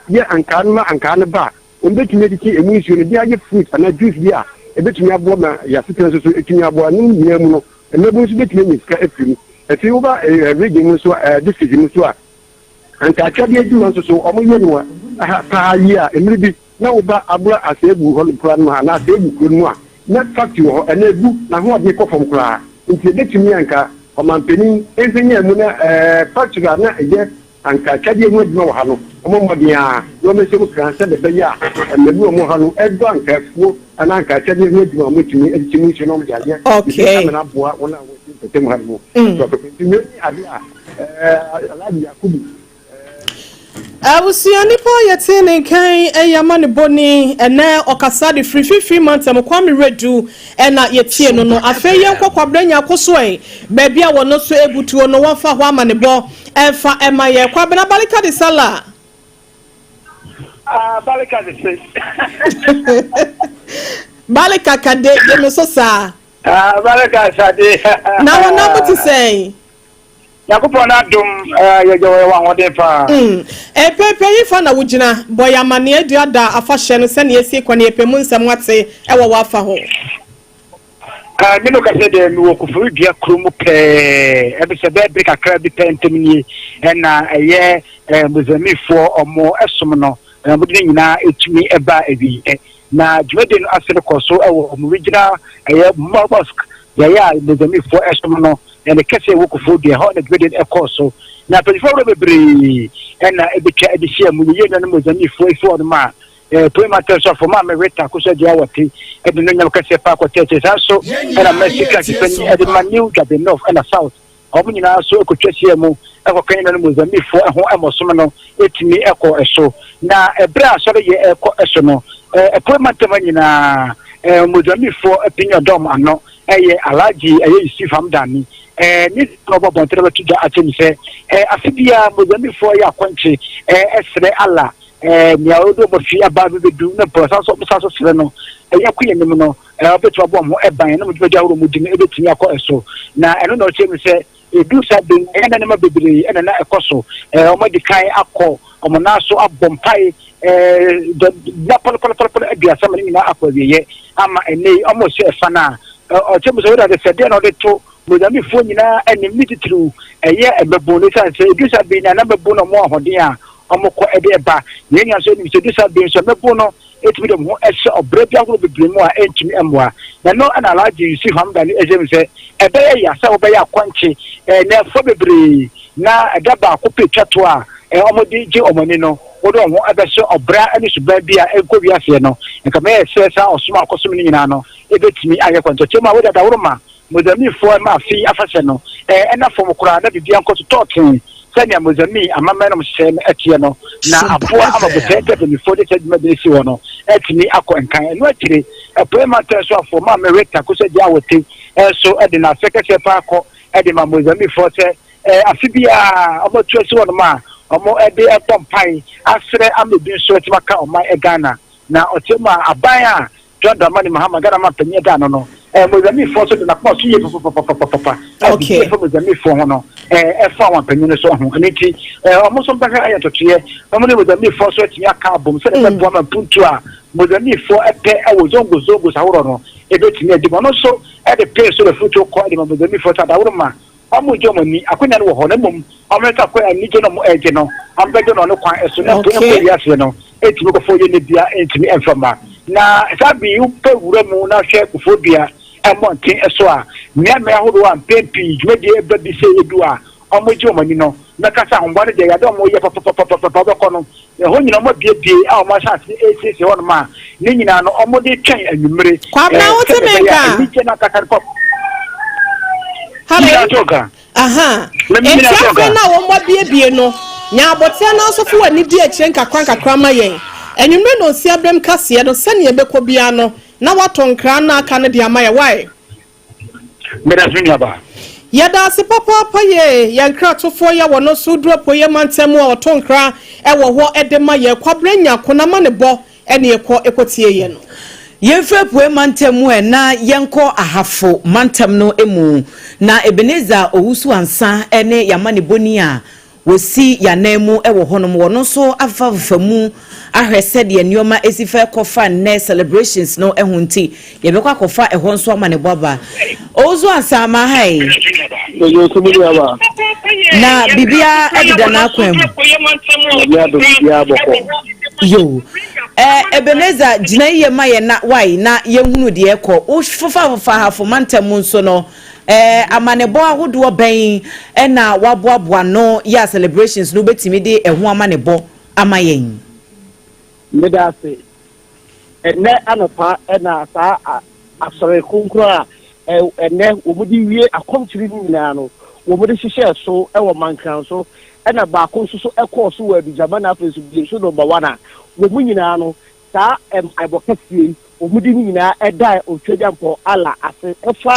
K: wɔyɛ ankaa no ma ankaa no ba a, wɔbɛtumi atiti ɛmu nsuo no de ayɛ fruit anaa juice bi a ɛbɛtumi aboa ma yɛn asetena nso so atumi aboa. Ne nyinaa mu no, mmabun nso bɛtumi anya sika afiri mu. Afei woba region mu nso a, district mu nso a, ankaa atwadeɛ adwuma nso so wɔyɛ no wɔ ha paa yie a mmerɛ bi na woba Abura Asebu hɔnom koraa no mu a, anaa Asebu kuro no mu a, na factory wɔ hɔ, ɛnnɛ abu, n'ahoɔden kɔ fam koraa. Nti ɛbɛtumi anka ɔmanpanin nhwanyan mu na factory a na ɛyɛ anka atwadeɛ ho adwuma wɔ ha no, wɔmmɔ mmɔden ara na wɔmmɛhyɛ mu kran sɛdeɛ ɛbɛyɛ a mmabunu a wɔwɔ ha no dɔ anka afuo anaa anka atwadeɛ ho adwuma a wɔbɛtumi akyekye mu nsuo na wɔde ayɛ biribi amena aboa wɔn a wɔte mpɔtam ha no mu. Nti wei ne adeɛ a Alhaji Yakubu
B: Abusua nipa a yɛtee ne nka yi yɛ amanebɔni. Ɛnnɛ ɔkasa de firi Fifiri mantam Kwame Wiredu na yɛtie no no. Afei yɛnkɔ Kwabena Nyarko so ɛ, baabi a wɔno nso ɛbutuo no wɔmfa hɔ amanebɔ mfa mma yɛn. Kwabena Balika de Salah.
L: Ah, Balika de se.
B: Balika kade, gye me so saa.
L: Ah, Balika sade.
B: Na wo nam te sɛn?
L: Nyankopɔn n'adom yɛgya wɔ yɛwɔ ahoɔden paa.
B: Mm. Mprempren hefa na wugyina? Bɔ yɛn amanneɛ dua da afahyɛ no sɛnea esi kɔ na yɛpɛ mu nsɛm ate wɔ w'afa hɔ.
L: Ah, me no kasa deɛ mewɔ Koforidua kuro mu pɛɛ, ɛbi sɛ bɛyɛ bere kakra bi pɛ ntɛm nie, ɛna ɛyɛ eh, Mozambiquefoɔ ɔmo ɛsom no, ɔmo de ne nyinaa ɛtumi ɛba awieɛ. Na dwumadie no ase no kɔ so wɔ ɔmo regional ɛyɛ mosque, beaeɛ a Mozambiquefoɔ ɛsom no, na ne kɛse a ɛwɔ Kofoɔ Dua, ɛhɔ na dwumadie no ɛkɔɔ so. Na mpanyinfoɔ ahoroɔ bebree ɛna ɛbɛtwa ɛde hyia mu, yɛyɛ nuanom Mozambiquefoɔ efi hɔ nom a, ɛɛ Poe Mantam soafoɔ Maame Rita Akosua Adjei Awɔte ɛde no nyam kɛseɛ paa kɔtɛɛ akyire, saa nso ɛna Mercy Krakye panyin ɛde ma New Dwabe North ɛna South, wɔn nyinaa nso kɔtwa hyiaa mu kɔka yɛn nuanom Mozambiquefoɔ ho ma ɔsom no tumi kɔɔ so. Na ɛberɛ a asɔreyɛ rekɔ so no, Apuei mantam ha nyinaa, Mozambiquefoɔ panyin a ɔda wɔn ano yɛ Alhaji ɛyɛ Yusuf Hamdani. Ne na ɔbɔ abɔnten bɛto dwa akyerɛ mu sɛ afe biara Mozambiquefoɔ yɛ akɔnkye srɛ Allah nea ɔde wɔn afi aba bɛbɛdu na mpo ɔsan so srɛ no ɛyɛ kɔ yɛn anim no Wobɛtumi abɔ wɔn ho ban na wɔn dwumadi ahorow mu di no bɛtumi akɔ so. Na ɛno na ɔkyerɛ mu sɛ ɛduru saa bere no, ɛyɛ na nneɛma bebree na na ɛkɔ so. Wɔadi kan akɔ wɔn nan so abɔ mpae nna pɔlɔpɔlɔpɔlɔ aduasa ma ne nyinaa akɔ awieeɛ ama ɛnnɛ yi wɔrehyɛ ɛfa no a. Ɔkyerɛ mu sɛ wei de adesrɛdeɛ na ɔde to Mozambiquefoɔ nyinaa anim ne titiriw ɛyɛ mmabun no ɛsiane sɛ ɛduru saa bere yi na na mmabun na wɔn ahoɔden a wɔkɔ de ba. Yɛn nyinaa nso nim sɛ ɛduru saa bere yi nso mmabun no tumi de wɔn ho hyɛ ɔbrɛ bi ahorow bebree mu a ɛntumi mmoa. Na ɛno na Alhaji Yusuf Hamdani hyɛ mu sɛ, Ɛbɛyɛ ya sɛ wobɛyɛ akɔnkye nnɛɛfoɔ bebree na ɛda baako pɛ twa to a wɔde gye wɔn ani no, wode wɔn ho bɛhyɛ ɔbra ne suban bi a ɛnkɔ wiaseɛ no. Nka mɛyɛ sɛ saa ɔsom a wɔkɔsom no nyinaa no bɛtumi ayɛ kɔntɔkyɛ mu a wode adaworoma Mozambiquefoɔ mma afe yi afahyɛ no nna fam koraa na biribiara nkɔ so tɔɔtee sɛnea Mozambique amammerɛ nom nhyehyɛe no teɛ no, na aboa ama botae nti a mpanimfoɔ de saa dwumadi no sii hɔ no atumi akɔ nkan. Ɛno akyire, Apuei Mantam soafoɔ Maame Rita Kosagye Awote nso de n'asɛ kɛseɛ paa kɔ de ma Mozambiquefoɔ sɛ afe biara wɔatu asi hɔnom a wɔde bɔ mpae asrɛ ama ebi nso atumi aka ɔman Ghana. Na ɔteɛ mu a aban a John Dramani Mahama, Ghana manpanyin da ano no, eh, Mozambiquefoɔ nso de n'akoma so yie papapapapapa. A
B: Okay.
L: biribi a ɛfa Mozambiquefoɔ ho no, eh, ɛfa wɔn panyin no so ho. Ɛno nti, eh, wɔn nso bɛhwɛ ayɛ ntotoeɛ na wɔn ne Mozambiquefoɔ nso atumi aka abom sɛdeɛ ɛbɛboa ma mpuntuo a Mozambiquefoɔ pɛ wɔ zongo zongos ahoroɔ no ɛbɛtumi adi mu. Ɔno nso de pee so de afutuo kɔ de ma Mozambiquefoɔ sɛ adaworoma Wɔregye wɔn ani, akonya no wɔ hɔ, na mmom wɔn kɔ anigye na wɔregye no, wɔbɛgye no ɔno kwan so, na mpo
B: Okay.
L: ɛnkɔ wiase no, ɛntumi kɔfɔ yɛ ne bia, ɛntumi ɛmfa mma. Na saa bere yi, wopɛ wura mu na hwɛ kofoɔ dua mmɔnten so a, mmeammea ahorow a mpɛn pii dwumadie ba bi sɛ edu a wɔregye wɔn ani no, mɛka sɛ ahoboa no deɛ, yɛ ade a wɔyɛ papapapapa, wobɛkɔ no, Ɛhɔ nyinaa wɔabuebue a wɔn asase resiesie hɔnom a ne nyinaa no wɔde twɛn anwummere.
B: Kwabena wote
L: Sɛdeɛ
B: me
L: ɛbɛyɛ a
B: nka?
L: anigye no ankasa no kɔ.
B: Hello?
L: Nyina to nka.
B: Aha.
L: Me- me
B: Enti
L: nyina to
B: afei
L: nka.
B: no a wɔabuebue no, nya aboterɛ na nso fa w'ani di akyire nkakra nkakra ma yɛn. Anwummere nnɔnsia berɛm kaseɛ no, sɛdeɛ ɛbɛkɔ biara no, na woatɔ nkra no a aka no de ama yɛn. Wai?
L: Meda ase me nuabaa.
B: Yɛda ase papaapa yee yɛn nkratofoɔ yi a wɔno nso duru apueɛ mantam mu a ɔto nkra wɔ hɔ de ma yɛn. Kwabrɛ Nyako n'amanebɔ ne yɛkɔ kɔtie yɛ no.
C: Yɛmfiri apueɛ mantam mu ɛ na yɛnkɔ Ahafo mantam no mu. Na Ebenezer Owusu Ansah ne yɛn amanebɔni a. wɔsi yɛn anan mu wɔ hɔnom. Wɔn nso afafafa mu ahwɛ sɛdeɛ nneɛma esi fa kɔfa nnɛ celebrations no ho nti yɛbɛkɔ akɔfa ɛhɔ nso ama ne bɔ aba. Owusu Ansama ha yi. Na biribiara ɛdeda n'akwan mu. Yo. Ebenezer gyina yie ma yɛn na wae na yɛhunu deɛ ɛkɔ. Wofofafofa ahafo mantam mu nso no, amanebɔ ahodoɔ bɛn ɛna waboaboa no yɛ a celebrations no wobɛtumi de ɛho amanebɔ ama yɛn?
M: Meda ase. Ɛnnɛ anɔpa na saa asɔre kronkron a ɛnnɛ wɔde wie akɔmkyere no nyinaa no, wɔde hyehyɛɛ so wɔ Mankran so, ɛna baako nso so ɛkɔɔ so wɔ Adugyama na afei nso bio so number one a wɔn nyinaa no saa mpaebɔ kɛseɛ yi wɔde ne nyinaa ɛda Otwedeampɔn Allah ase ɛfa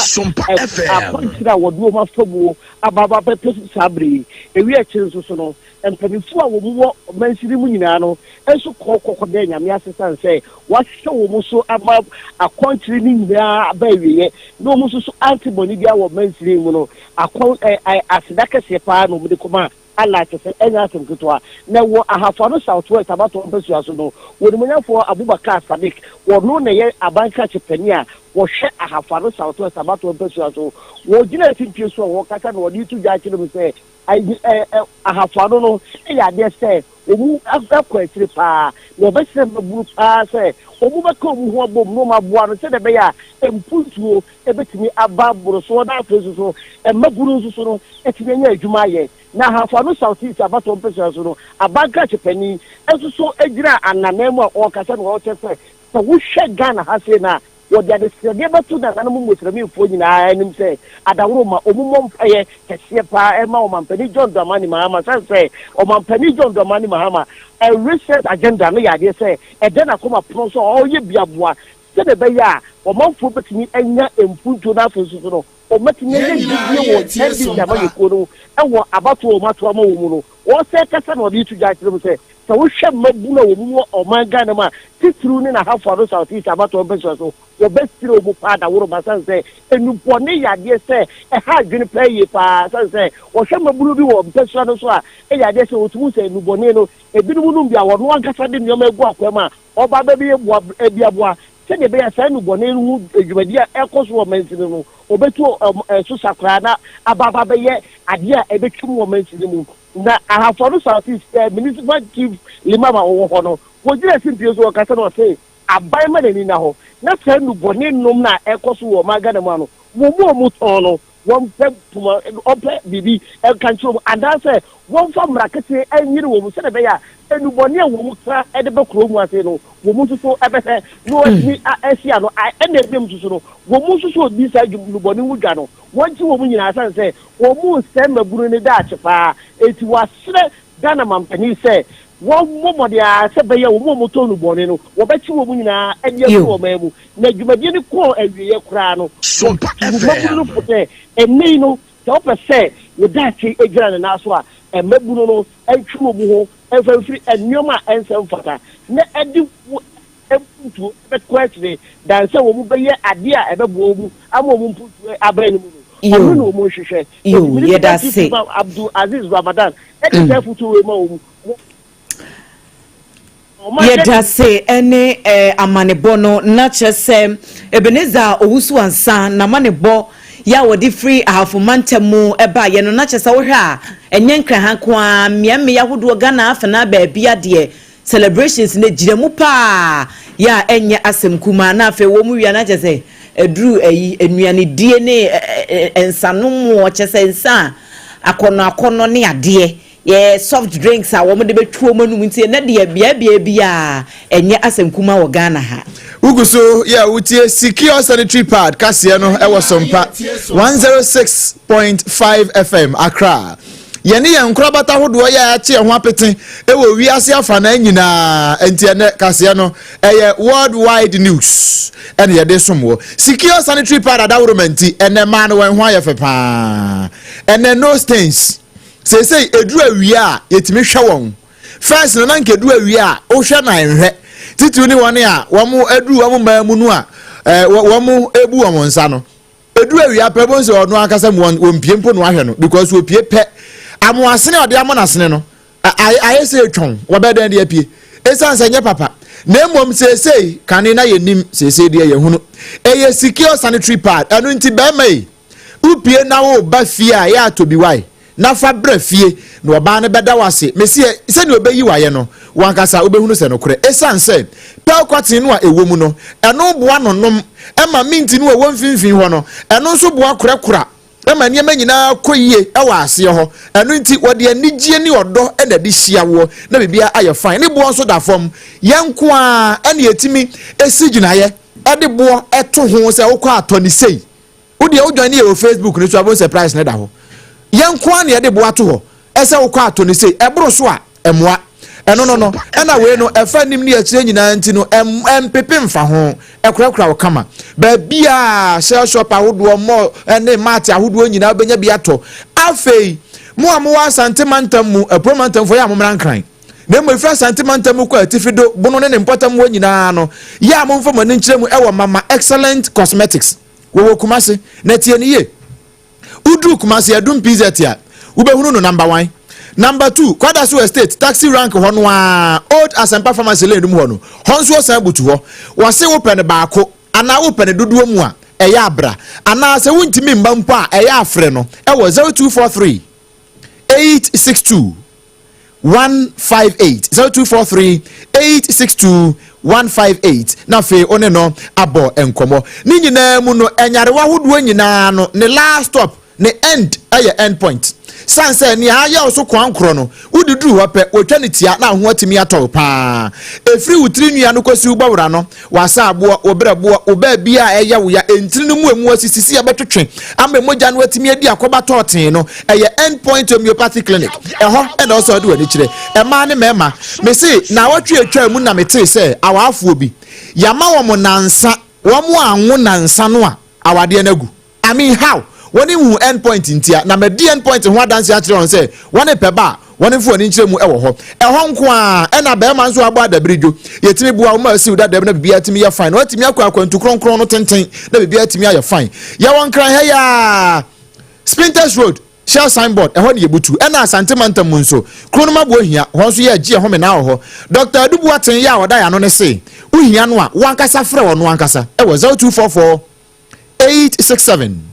M: akwankyerɛ a wɔde wɔn afa mu aba aba bɛpɛ saa bere yi. Ewi akyiri nso so no, mpanimfoɔ a wɔn wɔ mansini mu nyinaa no nso kɔ kɔkɔ dɛ Nyame ase san sɛ wɔahwɛ wɔn so ama akwankyerɛ no nyinaa aba awieɛ na wɔn nso so ante bɔne biara wɔ mansini mu no, akɔn ɛ ɛ aseda kɛseɛ paa na wɔde kɔma Allah, kyerɛ sɛ ɛnyɛ asɛm ketewa. Na wɔ Ahafo Ano South West abatoɔ mpasua so no, Onimuonyamfoɔ Abubakar Sadiq, ɔno na ɛyɛ aban krakye panin a wɔhwɛ Ahafo Ano South West abatoɔ mpasua so. Wɔgyina simpie so a wɔkasa na wɔde reto dwa akyerɛ mu sɛ Ahafo Ano no yɛ adeɛ sɛ wɔn akɔ akyire paa, na wɔbɛsrɛ mmabunu paa sɛ wɔn bɛka wɔn ho abom na wɔn aboa no sɛdeɛ ɛbɛyɛ a mpuntuo bɛtumi aba mmorosoɔ na afei nso so mmabunu nso so no atumi anya adwuma ayɛ. Na Ahafo Ano South East abatoɔ mpesua so no, aban krakye panin nso so gyinaa anananmu a ɔrekasa na ɔrekyerɛ sɛ, sɛ wohwɛ Ghana ha sei no a, wɔde adesrɛdeɛ bɛto nananom Mosremifɔɔ nyinaa anim sɛ adaworoma wɔn mmɔ mpaeɛ kɛseɛ paa mma Ɔmampanin John Dramani Mahama sane sɛ Ɔmampanin John Dramani Mahama reset agenda no yɛ adeɛ sɛ ɛda n'akoma pono so a ɔreyɛ bi aboa sɛdeɛ ɛbɛyɛ a ɔmanfoɔ bɛtumi anya mpuntuo na afei nso so no wɔatumi anya gyidie wɔ NDC amanyɔkuo no mu wɔ abatoɔ a wɔato ama wɔn mu no. Wɔsɛ kasa na wɔde reto dwa akyerɛ mu sɛ, sɛ wohwɛ mmabunu a wɔn wɔ ɔman Ghana mu a, titiriw ne n'Ahafo Ano South East abatoɔ mpɛsoa so, wɔbɛsrɛ wɔn paa daworoba sane sɛ nnubɔne yɛ adeɛ sɛ ɛha adwene paa yie paa sane sɛ wɔhwɛ mmabunu bi wɔ mpɛsoa no so a, ɛyɛ adeɛ sɛ wɔtumi hu sɛ nnubɔne no ebinom nom bi a wɔn ankasa de nneɛma agu akwan mu a wɔba abɛyɛ boa bi aboa sɛdeɛ ɛbɛyɛ a saa nnubɔne no ho dwumadi a ɛrekɔ so wɔ mansini no, wɔbɛtu ɛso sa koraa na aba aba abɛyɛ adeɛ a ɛbɛtwam wɔ mansini mu. Na Ahafo Ano South East Municipal Chief Limam a ɔwɔ hɔ no, wɔgyina simpie so ɔkasa na ɔse aban ma n'ani nna hɔ na saa nnubɔne nom no a ɛrekɔ so wɔ ɔman Ghana mu ano, wɔn mu a wɔtɔn no, wɔmpɛ poma, wɔmpɛ biribi nka nkyerɛ wɔn, anaasɛ wɔmfa mmara ketee nyere wɔn sɛdeɛ ɛbɛyɛ a nnubɔne a wɔka de ba kuro mu ase no, wɔn nso so bɛhwɛ na wɔatumi asi ano. Ɛna ebinom nso so no, wɔn nso so wɔdi saa nnubɔne ho dwa no, wɔgye wɔn nyinaa sane sɛ wɔresɛe mmabunu no daakye paa. Enti wɔasrɛ Ghana mampanin sɛ wɔmmɔ mmɔden ara sɛ ɛbɛyɛ a wɔn a wɔtɔn nnubɔne no, wɔbɛkye wɔn nyinaa de afiri ɔman mu. Na dwumadie no kɔɔ awieeɛ koraa no, wɔtuu mmabunu no fo sɛ, ɛnnɛ yi no, sɛ wopɛ sɛ wo daakye gyina ne nan so a, mmabunu no ntwe wɔn ho mfa mfiri nneɛma a ɛnsɛ mfata na ɛde wo mpuntuo bɛkɔ akyire dan sɛ wɔn bɛyɛ adeɛ a ɛbɛboa wɔn ama wɔn mpuntuo aba anim no, ɛno na wɔn nhwehwɛ. Enti Municipal Chief Imam Abdul Aziz Ramadan de saa afutuo wei ma wɔn.
C: Yɛdase ne amanebɔ no na kyerɛ sɛ Ebenezer Owusu Ansah n'amanebɔ yɛ a wɔde firi Ahafo mantam mu baeɛ no na kyerɛ sɛ wohwɛ a ɛnyɛ Nkran ha nko ara, mmeammea ahodoɔ Ghana afenaa baabi adeɛ celebrations no gyina mu paa yɛ a ɛnyɛ asɛm kumaa na afei wɔn wia na kyerɛ sɛ aduru ayi nnuanedie ne nsanom kyerɛ sɛ nsa a akɔnɔ akɔnɔ ne adeɛ Yɛ soft drinks a wɔn de bɛtwi wɔn anum nti ɛnɛ deɛ bea bea biara ɛnyɛ asɛm kuma wɔ Ghana ha.
A: Wogu so yɛ a wotie Secure Sanitary Pad kaseɛ no wɔ Sompa 106.5 FM Accra. Yɛne yɛn nkorabata ahodoɔ yɛ a yɛakye yɛn ho apete wɔ wiase afanaa nyinaa nti ɛnɛ kaseɛ no ɛyɛ worldwide news ɛna yɛde som wɔ. Secure Sanitary Pad adaworoma nti ɛnɛ mmaa no wɔn ho ayɛ fɛ paa. Ɛnɛ no stains. Seesei ɛduru awia a yɛtumi hwɛ wɔn. First no na nka ɛduru awia a wohwɛ na nhwɛ. Titiriw ne wɔn a wɔn aduru wɔn mmaa mu no a wɔn ebu wɔn nsa no. Ɛduru awia pɛ bɔn sɛ ɔno ankasa mu wɔn pie mpo na wahwɛ no because wɔpie pɛ. Amoasene a ɔde amɔ n'asene no, ayɛ sɛ etwɔn, wɔbɛyɛ dɛn de apue? Esiane sɛ ɛnyɛ papa, na mmom seesei, kane na yɛnnim, seesei deɛ yɛhunu. Ɛyɛ secure sanitary pad, ɛno nti bɛrima yi, wopue na woreba fie a, yɛ atɔ bi wae, na fa bra fie, na ɔbaa no bɛda wo ase. Mese ɛ, sɛnea ɔbɛyi wo ayɛ no, wo ankasa wobɛhunu sɛ nokorɛ. Esiane sɛ pearl cotton no a ɛwɔ mu no, ɛno boa nonom, ɛma mint no a ɛwɔ mfimfini hɔ no, ɛno nso boa korakora ma nneɛma nyinaa kɔ yie wɔ aseɛ hɔ. Ɛno nti, wɔde anigyeɛ ne ɔdɔ na ɛde hyia woɔ na biribiara ayɛ fine. Ne boɔ nso da fam. Yɛn nko ara na yɛtumi si gyinaeɛ de boɔ to ho sɛ wokɔ atɔ ne sei. Wo deɛ wo join yɛ wɔ Facebook no so a wobɛhu sɛ price no da hɔ. Yɛn nko ara na yɛde boɔ ato hɔ sɛ wokɔ atɔ no sei. Ɛboro so a, ɛmmoa. Ɛno no no, ɛna wei no, ɛfa anim ne akyire nyinaa nti no, ɛmpepe mfa ho. Ɛkorakora wo kama. Baabiara, shell shop ahodoɔ, mall ne mart ahodoɔ nyinaa wobɛnya bi atɔ. Afei, mo a mowɔ Asante mantam mu, Apuo mantamfoɔ yɛ a mommra Nkran. Na mmom ɛfiri Asante mantam mu kɔ Atifi do, Bono ne ne mpɔtam hɔ nyinaa no, yɛ a momfa mo ani nkyerɛ mu ɛwɔ Mama Excellent Cosmetics. Wɔwɔ Kumasi. Na tie no yie. Woduru Kumasi Adum PZ a, wobɛhunu no number one. Number two, Kwadaso Estate, taxi rank hɔ no ara, Old Asempa Pharmacy lane no mu hɔ no, hɔ nso ɔsan butu hɔ. Wɔse wopɛ no baako anaa wopɛ no dodoɔ mu a, ɛyɛ abra. Anaa sɛ wontumi mma mpo a, ɛyɛ afrɛ no wɔ 0243 862 158 0243 862 158 na afei wo ne no abɔ nkɔmmɔ. Ne nyinaa mu no, nyarewa ahodoɔ nyinaa no, ne last stop, ne end yɛ end point. San sɛ nea ayɛ wo so koankorɔ no, wode duru hɔ pɛ, wɔtwa no tia na ho atumi atɔ wo paa. Ɛfiri wo tiri nua no kɔsi wo bɔwora no, w'asaaboɔ, wo berɛboɔ, wo baabi a ɛyɛ wo ya, ntini no mu emu asisi si ɛbɛtwetwe ama mogya no atumi adi akɔba tɔɔtee no, ɛyɛ End Point Homeopathy Clinic. Ɛhɔ na ɔsɛ ɔde w'ani kyerɛ. Mmaa ne mmarima, mese naawɔtwe atwaa mu na metee sɛ awaafoɔ bi, yɛama wɔn nansa, wɔn anwo nansa no a, awadeɛ no agu. I mean how? Wɔn nhu end point ntia, na madi end point ho adanse akyerɛ wɔn sɛ wɔn pɛ ba a, wɔn mfa wɔn ani nkyerɛ mu wɔ hɔ. Ɛhɔ nko ara, ɛna barima nso abɔ adabiridwo. Yɛtumi boa wo ma asiw dada mu na biribiara tumi yɛ fine. Na watumi akɔ akwantu kronkron no tenten na biribiara tumi ayɛ fine. Yɛwɔ Nkran ha yi ara, Spintex Road, Shell signboard, ɛhɔ ne yɛbutu. Ɛna Asante mantam mu nso, kuro no maboa hia, hɔ nso yɛregye yɛn home naa wɔ hɔ. Dɔkta Adu Boateng yɛ a ɔda yɛn ano no se, wohia no a, wo ankasa frɛ ɔno ankasa wɔ 0244 867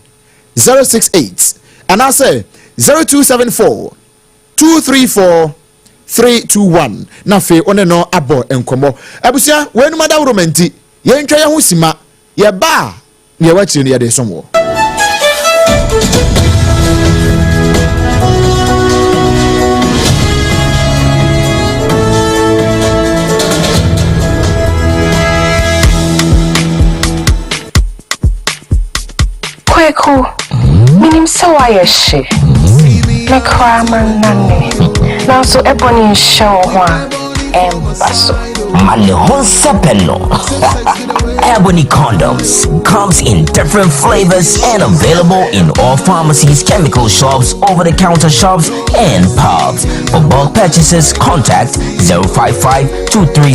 A: 068 anaasɛ 0274 234 321 na afei wo ne no abɔ nkɔmmɔ. Abusua, weinom adaworoma nti, yɛntwa yɛn ho sima. Yɛba a, nea ɛwɔ akyire no yɛde resom wɔ.
N: Kweku, minim sɛ woayɛ hye. Me koraa mannane. Nanso ɛbɔ ne nhyɛ wo ho a, ɛmba so.
O: Ma ne ho nsɛpɛ no. Ebony condoms comes in different flavors and available in all pharmacies, chemical shops, over-the-counter shops, and pubs. For bulk purchases, contact 055 230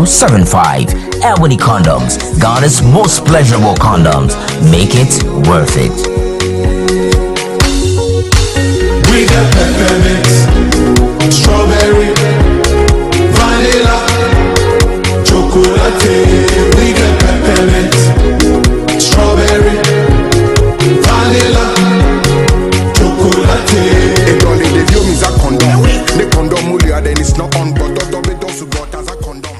O: 0075. Ebony condoms, Ghana's most pleasurable condoms. Make it worth it.
P: We got peppermint, strawberry, vanilla, chocolate. We got peppermint, strawberry, vanilla, chocolate.
E: Ne condom then it's not on, but condom.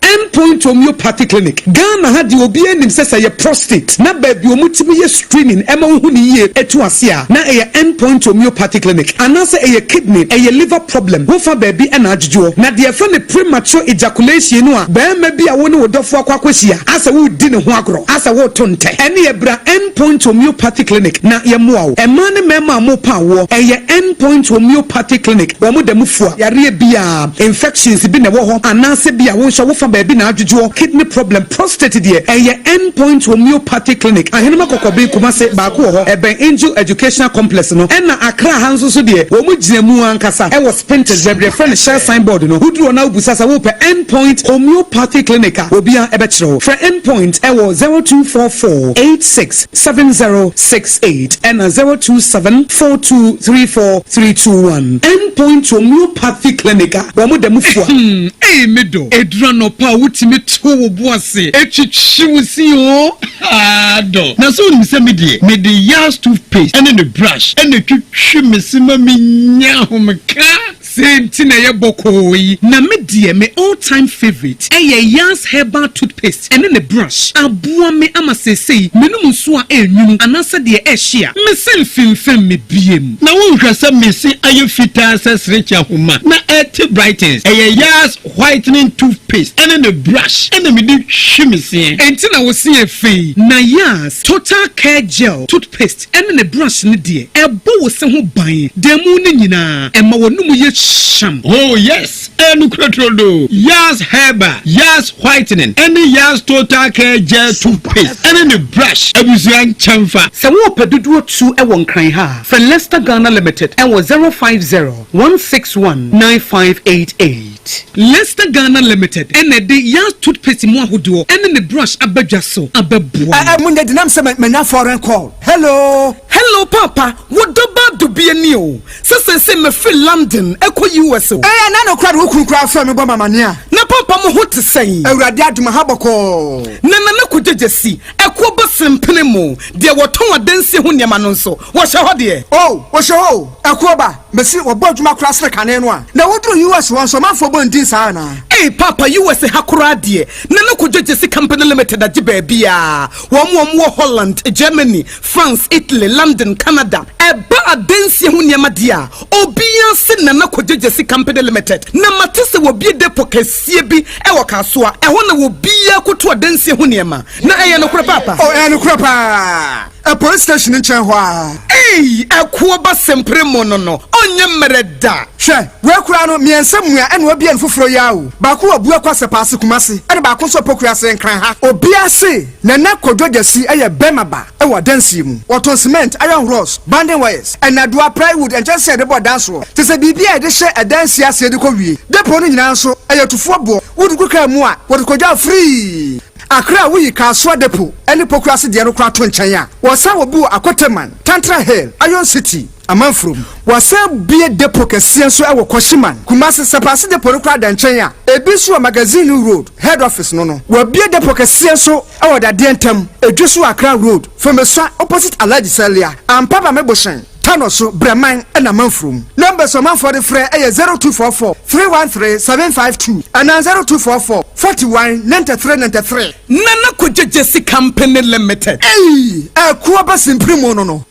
Q: Endpoint Homeopathy Clinic, Ghana ha deɛ obiara nim sɛ sɛ ɛyɛ prostate na baabi a wɔtumi yɛ screening ma wohu no yie to ase a, na ɛyɛ Endpoint Homeopathy Clinic. Anaasɛ ɛyɛ kidney, ɛyɛ liver problem, wofa baabi na adwodwoɔ. Na deɛ yɛfrɛ no premature ejaculation no a barima bi a wo ne wo dɔfoɔ akɔ akɔhyia asɛ woredi ne ho agorɔ, asɛ woreto ntɛ, ɛnneɛ bra Endpoint Homeopathy Clinic na yɛmmoa wo. Mmaa ne mmarima a morepa awoɔ, ɛyɛ Endpoint Homeopathy Clinic, wɔn da mu fua yareɛ biara. Infections bi na ɛwɔ hɔ anaasɛ bi a wo nso wofa baabi na adwodwoɔ. ahodoɔ, kidney problem, prostate deɛ, ɛyɛ End Point Homeopathy Clinic, Ahenema Kɔkɔben, Kumasi, baako wɔ hɔ, ɛbɛn Angel Educational Complex no, ɛna Accra ha nso so deɛ, wɔn gyina mu ankasa ɛwɔ Spintex, baabi yɛfrɛ no Shell signboard no. Woduru hɔ na wobisa sɛ wopɛ End Point Homeopathy Clinic a, obiara ɛbɛkyerɛ wo. Frɛ End Point ɛwɔ 0244 86 7068 ɛna 027 4234 321. End Point Homeopathy Clinic a wɔn da mu fua.
R: Ei me dɔ, ɛduru anɔpa a wotumi to wo bo ase twitwi wo se oo, haa dɔ. Na sɛ wonim sɛ me deɛ, mede Yas toothpaste ne ne brush na ɛtwitwi me se ma menya ahomeka.
Q: Sei nti na ɛyɛ bɔkɔɔ yi. Na me deɛ me all time favourite ɛyɛ Yas herbal toothpaste ɛne ne brush. Aboa me ama seesei menom nsuo a ɛnwunu anaasɛ deɛ ɛhye a, me se mfemfem me biem.
R: Na wonhwɛ sɛ me se ayɛ fitaa sɛ serekye ahoma na ɛte brightens. Ɛyɛ Yas whitening toothpaste ɛne ne brush ɛna mede twi me seɛ.
Q: Enti na wo se yɛ fɛ yi. Na Yas total care gel toothpaste ɛne ne brush no deɛ, ɛbɔ wo se ho ban da mu no nyinaa, ɛma w'anomu yɛ hyam.
R: Oh yes, ɛyɛ nokorɛ turodoo. Yas Herbal, Yas Whitening, ɛne Yas Total Care Gel Toothpaste ɛne ne brush abusua nkyɛnfa.
Q: Sɛ worepɛ dodoɔ tu wɔ Nkran ha a, frɛ Lester Ghana Limited wɔ 050 161 9588. Lester Ghana Limited na ɛde Yas Toothpaste mu ahodoɔ ne ne brush aba dwa so abɛboa mo.
S: Ɛ ɛ mo nyɛ denam sɛ manya foreign call. Hello.
Q: Hello paapa, wo dɔ ba dubia ni o, sɛ seesei mafiri London ɛkɔ US o.
S: Ɛɛ na nokora de wo kunu koraa frɛ me bɔ me amaneɛ a.
Q: Na paapa mo ho te sɛn?
S: Awurade adom aha bɔkɔɔ.
Q: Na Nana Kwadwo Gyasi, ɛkoɔ ba sempene mo, deɛ wɔtɔn adansie ho nneɛma no nso, wɔhyɛ hɔ deɛ?
S: Oh, wɔhyɛ hɔ o, ɛkoɔ ba. Mese wɔbɔ adwuma koraa sene kane no a. Na woduru US hɔ nso ɔmanfoɔ bɔ ndin saa anaa?
Q: Ei paapa US ha koraa deɛ Nana Kojo Gyesi Company Limited agye baabiaa, wɔn a wɔn wɔ Holland, Germany, France, Italy, London, Canada. Ɛba adansie ho nneɛma deɛ a, obiaa se Nana Kojo Gyesi Company Limited. Na mate sɛ wɔbue depot kɛseɛ bi wɔ Kasoa, ɛhɔ na obiaa kɔtu adansie ho nneɛma. Na ɛyɛ nokorɛ paapa?
S: Oh ɛyɛ nokorɛ paa. Ɛ police station nkyɛn hɔ ara.
Q: Ei ɛkoɔ ba sempere mo no no ɔnyɛ mmerɛ da.
S: Hwɛ, wei koraa no, mmiɛnsa mua ɛna wabue no foforɔ yi ara o. Baako wɔ Buakwa Sɛpaase Kumasi ɛna baako nso wɔ Pokuase Nkran ha. Obiara se Nana Kwadwo Gyasi yɛ bɛrima ba wɔ adansie mu. Wɔtɔn cement, iron rods, banding wires, nnadewa, plywood, nkyɛnsee a yɛde bɔ dan soɔ, kyerɛ sɛ biribi a yɛde hyɛ adansie aseɛ de kɔ wie. Depot no nyinaa nso, ɛyɛ tufoɔ boɔ. Wode gu kaa mu a, wɔde kɔgya wo free. Accra a woyi Kasoa Depot ne Pokuase deɛ no koraa to nkyɛn a, wɔsan wɔ bi wɔ Akoteman, Tantra Hill, Iron City, Amanfurom. Wɔasan abue depot kɛseɛ nso wɔ Kwashiman, Kumasi. Sapase Depot no koraa da nkyɛn a, ebi nso wɔ Magazine Road, Head Office no no. Wɔabue depot kɛseɛ nso wɔ Dadeɛ Ntam, Edweso Accra Road, Fomesua opposite Alhaji Salia, Ampaba Mebohyɛn. Tano so, Brɛman na Manfurom. Numbers a ɔmanfoɔ de frɛ yɛ 0244 313 752 anaa 0244 41 93 93.
Q: Nana Kwadwo Gyasi Company Limited.
S: Ei! Ɛko aba simpiri mu no no.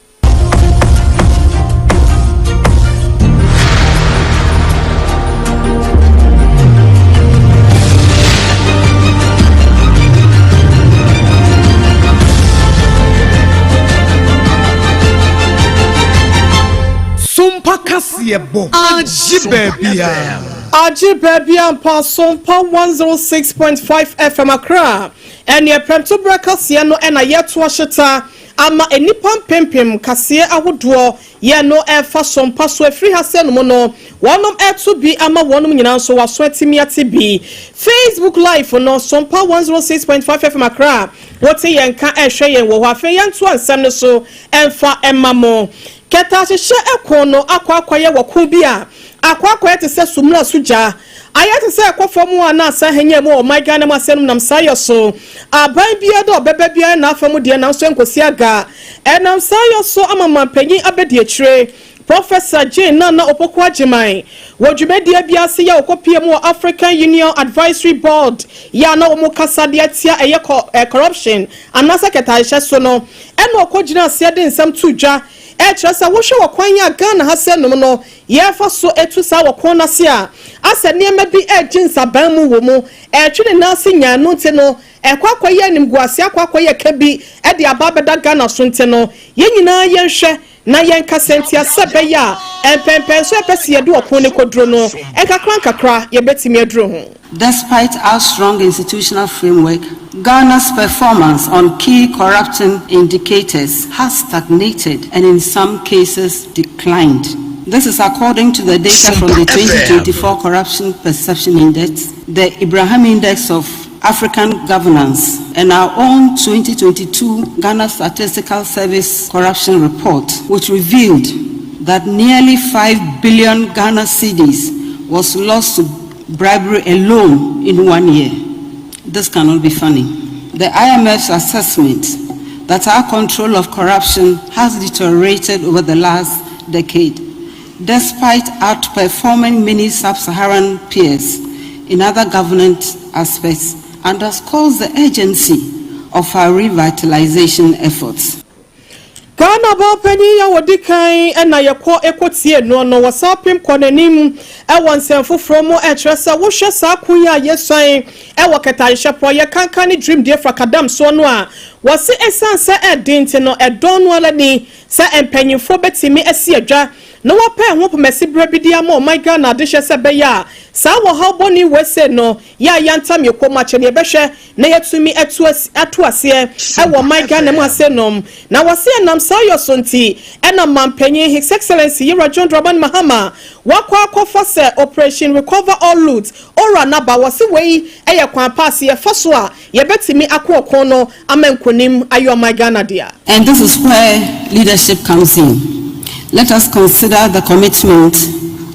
Q: Sompa kaseɛbɔ agye baabiara.
B: Agye baabiara mpa Sompa 106.5 FM Accra. Ɛneɛ prɛmtoberɛ kaseɛ no na yɛto ahyeta ama nnipa mpempem kaseɛ ahodoɔ Yɛ no ɛfa so mpa so ɛfiri ha sɛ nom no wɔnom ɛto bi ama wɔnom nyinaa nso waso atimi ate bi. Facebook live no Sompa 106.5 FM Accra wote yɛn nka ɛhwɛ yɛn wɔ hɔ afei yɛntoa nsɛm no so ɛmfa ɛma mo. Kɛtɛahyehyɛ ɛko no akɔ akɔyɛ wɔ ko bi a akɔ akɔyɛ te sɛ sumina so gya ayɛ te sɛ ɛkɔ fam a na asan hɛnyɛn mu wɔ ɔman Ghana mu asɛm nam saa yɛ so aban biara dɛ ɔbɛba biara na afa mu deɛ nanso ɛnkɔsi aga Ɛnam saa yɔ so ama manpanyin abadiakyire, Professor Jane Nana Opoku Agyemang, wɔ dwumadie bi ase yɛ ɔkɔpie mu wɔ African Union Advisory Board yɛ a na wɔn kasa de atia ɛyɛ kɔ corruption anaasɛ kɛtɛasehyɛ so no ɛna ɔkɔ gyina aseɛ de nsɛm to dwa ɛkyerɛ sɛ wohwɛ wɔ kwan a Ghana ha sɛ nom no yɛfa so etu saa wɔ kɔn n'ase a asɛ nneɛma bi ɛregye nsaban mu wɔ mu ɛretwe ne nan ase nyaa no nti no Ɛkɔ akɔyɛ animguaseɛ akɔ akɔyɛ ka bi de aba abɛda Ghana so nti no, yɛn nyinaa yɛnhwɛ na yɛnkasa ntia sɛ ɛbɛyɛ a Mpɛnpɛnso a ɛpɛ sɛ yɛde ɔko no kɔduro no, nkakrankakra yɛbɛtumi aduru ho.
T: Despite our strong institutional framework, Ghana's performance on key corruption indicators has stagnated and in some cases declined. This is according to the data from the 2024 Corruption Perception Index, the Ibrahim Index of African Governance, and our own 2022 Ghana Statistical Service Corruption Report, which revealed that nearly 5 billion Ghana cedis was lost to bribery alone in one year. This cannot be funny. The IMF's assessment that our control of corruption has deteriorated over the last decade, despite outperforming many sub-Saharan peers in other governance aspects, underscores the urgency of our revitalization efforts.
B: Ghana ɔbaapanyin a wɔdi kan na yɛkɔ ɛkɔtie no no, wɔsan pem kɔ n'anim ɛwɔ nsɛm foforɔ mu, ɛkyerɛ sɛ wohwɛ saa ko yi a yɛsuan ɛwɔ kɛtɛasehyɛ yɛ kankan ne dream deɛ frakadam soɔ no a, wɔsi ɛsiane sɛ ɛden nti no, ɛdɔn no ara ni sɛ mpanyinfoɔ bɛtumi asi adwa na wɔpɛ ho pomasi berɛ bi de ama ɔman Ghana adehyɛ sɛ bɛyɛ a saa wɔhaw bɔne wɔ no yɛ a yɛntam yɛ kɔn mu akyɛ ne yɛbɛhwɛ na yɛtumi ato aseɛ ɛwɔ ɔman Ghana mu ase nom. Na wɔsi ɛnam saa yɔ so nti ɛna mampanyin, His Excellency Yewura John Dramani Mahama, wakɔ akɔfa sɛ Operation Recover All Loot ora naba. Wɔsi wei ɛyɛ kwan paase yɛfa so a yɛbɛtumi akɔ ɔko no ama nkonim ayɛ ɔman Ghana dea.
T: And this is where leadership comes in. Let us consider the commitment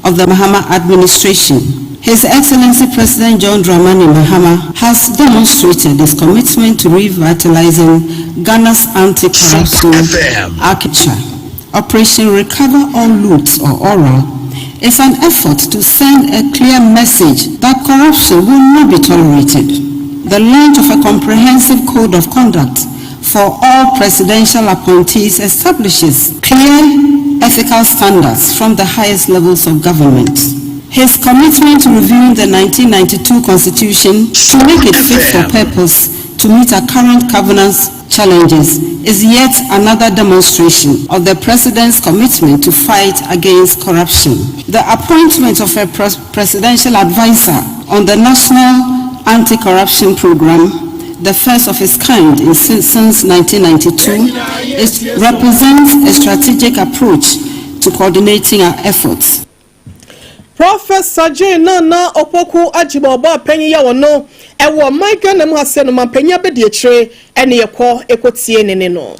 T: of the Mahama administration. His Excellency President John Dramani Mahama has demonstrated his commitment to revitalizing Ghana's anti-corruption architecture. Operation Recover All Loot, or ORAL, is an effort to send a clear message that corruption will not be tolerated. The launch of a comprehensive code of conduct for all presidential appointees establishes clear ethical standards from the highest levels of government. His commitment to reviewing the 1992 Constitution to make it fit for purpose to meet our current governance challenges is yet another demonstration of the President's commitment to fight against corruption. The appointment of a presidential advisor on the National Anti-Corruption Program, the first of its kind since 1992, it represents a strategic approach to coordinating our efforts.
B: Professor Jane Nana Opoku Agyima, ɔbɔ apanyin yɛ wɔ no ɛwɔ ɔman Ghana mu ha sɛ no mampanyin abɛdi akyire ɛne yɛkɔ ɛkɔtie ne ne no.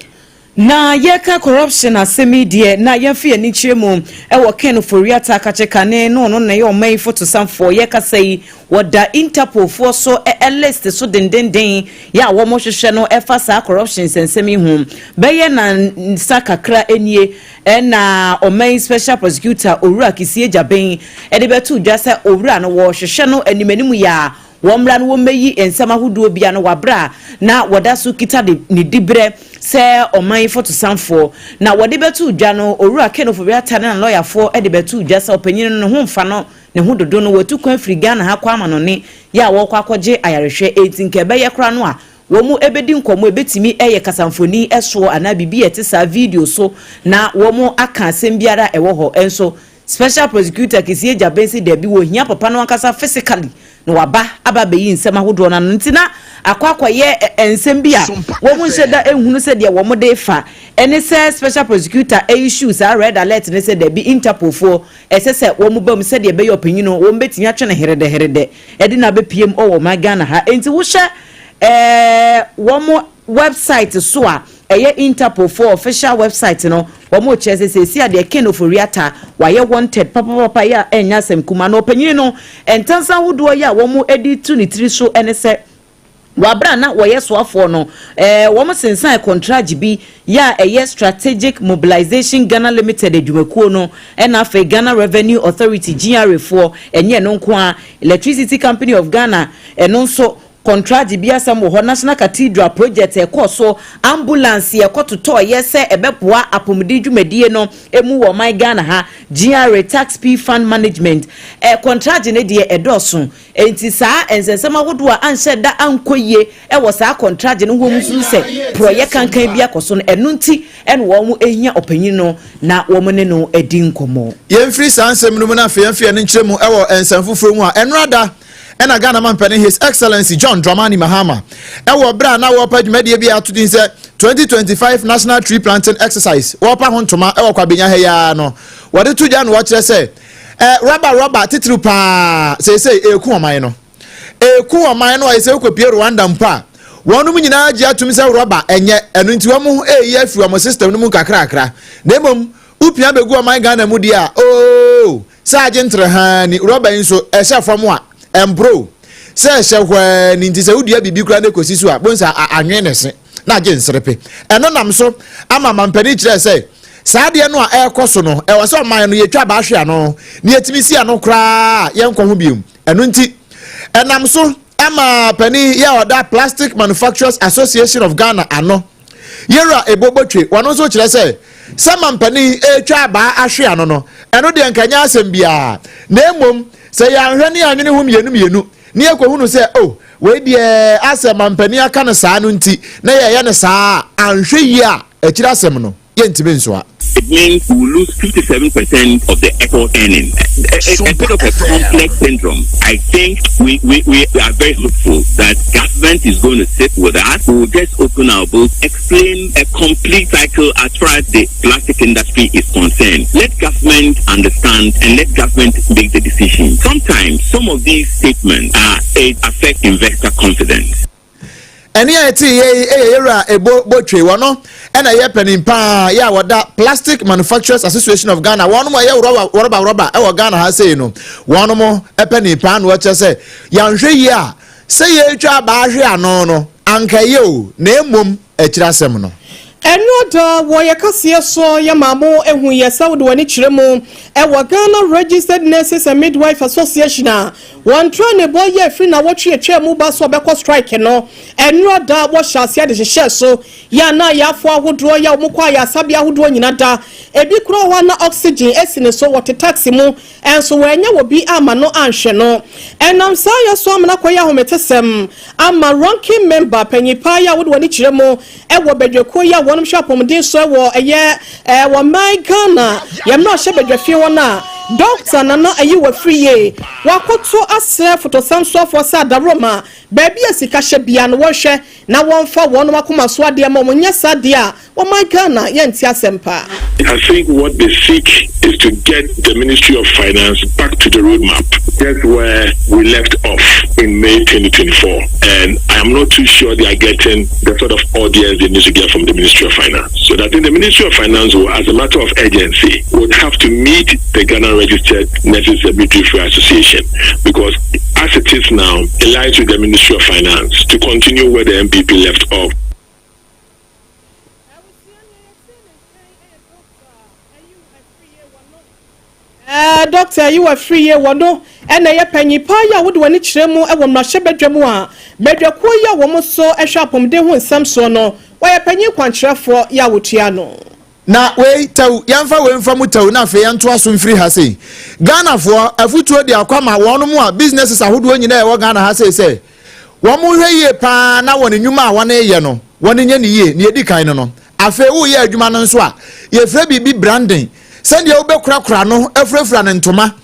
C: Na yɛka corruption asɛm yi deɛ, na yɛmfa yɛn ani kyerɛ mu ɛwɔ Ken Ofori-Atta akakyekane no. Ɔno na ɛyɛ ɔman yi fotosanfoɔ. Yɛkasa yi, wɔda Interpol foɔ so ɛ list so dendenden yɛ a wɔn hwehwɛ no ɛfa saa corruption nsɛnsɛm yi ho. Bɛyɛ na nsa kakra nie ɛna ɔman yi special prosecutor, Owura Kissi Agyebeng, ɛde bɛto dwa sɛ owura no wɔhwehwɛ no anim anim yɛ a wɔn mmra no wɔmmɛyi nsɛm ahodoɔ bia no wabra na wɔda so kita de ne diberɛ sɛ ɔman yi fotosanfoɔ. Na wɔde bɛto dwa no, Owura Ken Ofori-Atta ne na lɔyafoɔ de bɛto dwa sɛ ɔpanyin no ne ho mfa no, ne ho dodo no, wɔatu kwan firi Ghana ha kɔ ama no ne yɛ a wɔrekɔ akɔgye ayarehwɛ. Eti nka ɛbɛyɛ koraa no a wɔn mu bɛdi nkɔmmɔ, ebɛtumi yɛ kasamfoni soɔ anaa biribi yɛ te saa video so na wɔn aka asɛm biara ɛwɔ hɔ. Nso special prosecutor Kissi Agyebeng si dɛbi, wɔhia papa no ankasa physically na waba aba abɛyi nsɛm ahodoɔ no ano. Nti na akɔ akɔyɛ nsɛm bi a wɔn nhyɛ da ehunu sɛ deɛ wɔn de fa ɛne sɛ special prosecutor issue saa red alert ne sɛ dɛbi, Interpol foɔ ɛsɛ sɛ wɔn ba mu sɛdeɛ ɛbɛyɛ ɔpanyin no wɔn bɛtumi atwe no heredɛheredɛ ɛde na abɛpiem ɔwɔ ɔman Ghana ha. Nti wohyɛ wɔn website so a ɛyɛ Interpol foɔ official website no, wɔn kyerɛ sɛ sɛsi adeɛ Ken Ofori-Atta wayɛ wanted papapapa yɛ a ɛnya asɛm kuma. Na ɔpanyin no ntansa ahodoɔ yi a wɔn de tu ne tiri so ne sɛ wabra na wɔyɛ soafoɔ no, wɔn sensan contract bi yɛ a ɛyɛ Strategic Mobilization Ghana Limited adwumakuo no ɛna afei Ghana Revenue Authority, GRA foɔ. Ɛnyɛ no nko a, Electricity Company of Ghana ɛno nso. Kɔntragye bi asɛm wɔ hɔ, National Cathedral project a ɛkɔɔ so, ambulance a yɛkɔtotɔeɛ sɛ ɛbɛboa apɔmuden dwumadie no mu wɔ ɔman Ghana ha, GRA, Tax Pee Fund Management, eh, kɔntragye no deɛ ɛdɔɔso. Enti saa nsɛnsɛm ahodoɔ a anhyɛ da ankɔ yie wɔ saa kɔntragye no ho wɔn susu sɛ porɔeɛ kankan bi akɔ so no, ɛno nti na wɔn hia ɔpanyin no na wɔn ne no adi nkɔmmɔ.
A: Yɛmfiri saa nsɛm no mu na afei yɛmfa yɛn ani nkyerɛ mu wɔ nsɛm foforɔ mu a ɛnora da ɛna Ghana mampanin His Excellency John Dramani Mahama ɛwɔ berɛ a na wɔrepa dwumadie bi a ato din sɛ 2025 National Tree Planting Exercise wɔrepa ho ntoma ɛwɔ Kwabenya ha yi ara no wɔde to dwa na wɔkyerɛ sɛ ɛ rɔba rɔba titiriw paa seesei ɛreku ɔman no ɛreku ɔman no a ɛsɛ wokɔpie Rwanda mpo a wɔnom nyinaa gye atum sɛ rɔba ɛnyɛ ɛno nti wɔn ɛreyi afiri wɔn system no mu nkakrakra na mmom wopia bɛgu ɔman Ghana mu deɛ a oo Sɛ agye ntere haa ni, rɔba yi nso, ɛhyɛ fam a, ɛmporo. Sɛ ɛhyɛ hɔ ni nti sɛ wodua biribi koraa na ɛkɔsi so a, bohu sɛ anwene ne se na agye nserepe. Ɛno nam so ama mampanin kyerɛɛ sɛ saa adeɛ no a ɛrekɔ so no, ɛwɔ sɛ ɔman no yɛtwa abaa hwe ano na yɛtumi si ano koraa a yɛnkɔ ho biom. Ɛno nti, ɛnam so ama panin yɛ a ɔda Plastic Manufacturers Association of Ghana ano, Yewura Ebo Botwe, wɔno nso kyerɛ sɛ, sɛ mampanin retwa abaa ahwe ano no, ɛno deɛ nka nyɛ asɛm biara. Na mmom, sɛ yɛanhwɛ ne yɛanwene ho mmienu mmienu, na yɛkɔhunu sɛ, oh, wei deɛ asɛ mampanin aka no saa no nti, na yɛyɛ no saa a, anhwɛ yie a, akyiri asɛm no, yɛntumi nsoa.
U: It means we will lose 57% of the export earnings. A, a, a bit of a complex syndrome. I think we, we, we are very hopeful that government is going to sit with us. We will just open our books, explain a complete cycle as far as the plastic industry is concerned. Let government understand and let government make the decision. Sometimes some of these statements are, it affect investor confidence.
A: Ɛnne a ɛtee yɛ yi yɛ Yɛwura Ebo Botwe. Wɔno na ɛyɛ panin paa yɛ a wɔda Plastic Manufacturers Association of Ghana. Wɔnom a ɛyɛ rɔba rɔba rɔba ɛwɔ Ghana ha sei no. Wɔnom panin paa na wɔkyerɛ sɛ yɛanhwɛ yie a sɛ yɛretwa abaa ahwe ano no anka ɛyɛ o na mmom akyiri asɛm no.
B: Ɛno da wɔ yɛ kaseɛ so yɛ maa mo ehu yɛ sɛ wode w'ani kyerɛ mu ɛwɔ Ghana Registered Nurses and Midwife Association a Wɔn ntrɛnebɔ yɛ firi nawɔtwe atwaa mu ba so ɔbɛkɔ strike no ɛnora da wɔhyɛ aseɛ de hyehyɛɛ so yɛ a na ayafoɔ ahodoɔ yɛ a wɔn kɔ ayaresabea ahodoɔ nyina da ebi koraa wɔ hɔ a na oxygen asi ne so wɔte taxi mu nso wɔannya wɔ bi amma no anhwɛ no ɛnam saa yɛ so amena kɔyɛ ahometesɛm ama ranking member panyin paa yɛ a wode w'ani kyerɛ mu Ɛwɔ badwakuo yi a wɔnom hwɛ apɔmuden so ɛwɔ ɛyɛ ɛɛ wɔ man Ghana yɛ mmerɛ ɔhyɛ badwafie hɔ no a Dɔkta Nana Ayew Afriyie wakoto asrɛ fotosɛm soafoɔ sɛ adaworoma baabi a sika hyɛ biara no wɔnhwɛ na wɔnfa wɔnom akoma so adeɛ ma wɔn nyɛ saa deɛ a wɔ man Ghana yɛnte asɛm pa.
V: I think what they seek is to get the Ministry of Finance back to the roadmap, just where we left off in May 2024. And I am not too sure they are getting the sort of audience they need to get from the Ministry of Finance. So I think the Ministry of Finance will, as a matter of urgency, would have to meet the Ghana Registered Nurses and Midwifery Association because as it is now, it lies with the Ministry of Finance to continue where the MPP left off.
B: Ɛɛ, Dɔkta Ayew Afriyie, wɔno na ɛyɛ panyin paa yi a wode w'ani kyerɛ mu wɔ mmarahyɛbadwa mu a badwakuo yi a wɔn so hwɛ apɔmuden ho nsɛm soɔ no, wɔyɛ panyin kwankyerɛfoɔ yi a wɔtua ano.
A: Na wei tɛw, yɛmfa wei mfa mu tɛw na afei yɛntoa so mfiri ha sei. Ghanafoɔ, afutuo de akɔ ama wɔn a businesses ahodoɔ nyinaa ɛwɔ Ghana ha sei sɛ, wɔn nhwɛ yie paa na wɔn nnwuma a wɔn reyɛ no, wɔn nyɛ ne yie, nea edi kan no no. Afei woreyɛ adwuma no nso a, yɛfrɛ biribi branding, sɛdeɛ wobɛkorakora no afurafura no ntoma.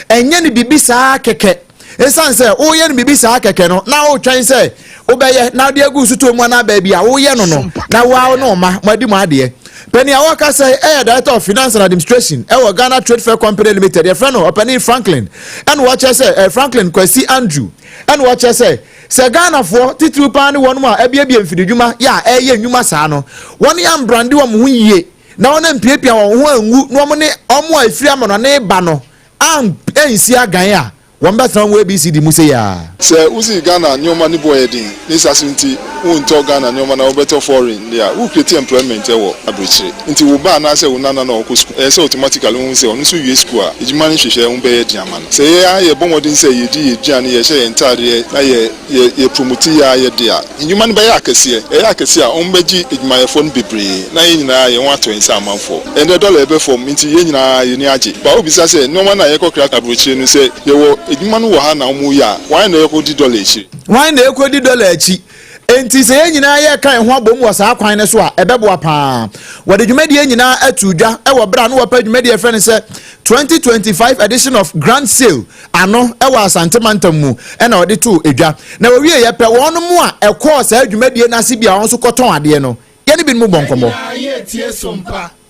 A: Ɛnyɛ no biribi saa kɛkɛ. Ɛsiane sɛ woyɛ no biribi saa kɛkɛ no, na wotwɛn sɛ wobɛyɛ na wode agu sotɔɔ mu anaa baabi a woyɛ no no, na woa ne wo mma moadi mo adeɛ. Panin a wɔka sɛ ɛyɛ Director of Finance and Administration ɛwɔ Ghana Trade Fair Company Limited, yɛfrɛ no Ɔpanin Franklin, ɛna wɔkyerɛ sɛ eh, Franklin Kwasi Andrew, ɛna wɔkyerɛ sɛ Sɛ Ghanafoɔ, titiriw paa ne wɔnom a abiebie mfididwuma yɛ a ɛreyɛ nnwuma saa no, wɔn ambrande wɔn ho yie na wɔn ampiapia wɔn ho angu na wɔn ne wɔn a ɛfiri amanɔne reba no ansi agan a, Wɔn bɛtena wɔn ABCD mu sei aa.
D: Sɛ wosi Ghana nneɛma ne boɔ yɛ den ne saa so nti wontɔ Ghana nneɛma na wobɛtɔ foreign deɛ a, wo create employment wɔ abirekyire. Nti wo ba anaasɛ wo nana na ɔkɔ sukuu ɛyɛ sɛ automatically wohu sɛ ɔno nso wie sukuu a adwuma no nhwehwɛ ho bɛyɛ den ama no. Sɛ yɛ ara yɛbɔ mmɔden sɛ yɛdi yɛ aduane, yɛhyɛ yɛn ntaadeɛ na yɛ yɛ yɛ promote yɛ ara yɛ de a, nnwuma no bɛyɛ akɛseɛ. Ɛyɛ akɛseɛ a, wɔbɛgye adwumayɛfoɔ no bebree na yɛn nyinaa yɛn ho atɔ yɛn sɛ amanfoɔ. Ɛnnɛ dɔla ɛbɛ fam nti yɛn nyinaa yɛn ani agye. But wobisa sɛ nnoɔma no a yɛkɔkra aburokyire no sɛ yɛwɔ adwuma no wɔ ha na wɔyɛ a, hwan na ɛkɔdi dɔla akyiri?
A: Hwan na ɛkɔdi dɔla akyi? Enti sɛ yɛn nyinaa yɛka yɛn ho abom wɔ saa kwan no so a, ɛbɛboa paa. Wɔde dwumadie nyinaa ato dwa wɔ berɛ a na wɔpɛ dwumadie a yɛfrɛ no sɛ 2025 edition of Grand Sale ano wɔ Asante mantam mu na wɔde too dwa. Na wɔwieeɛ pɛ, wɔn a ɛkɔɔ saa dwumadie no ase bi a wɔn nso kɔtɔn adeɛ no, Yɛne binom bɔ nkɔmmɔ.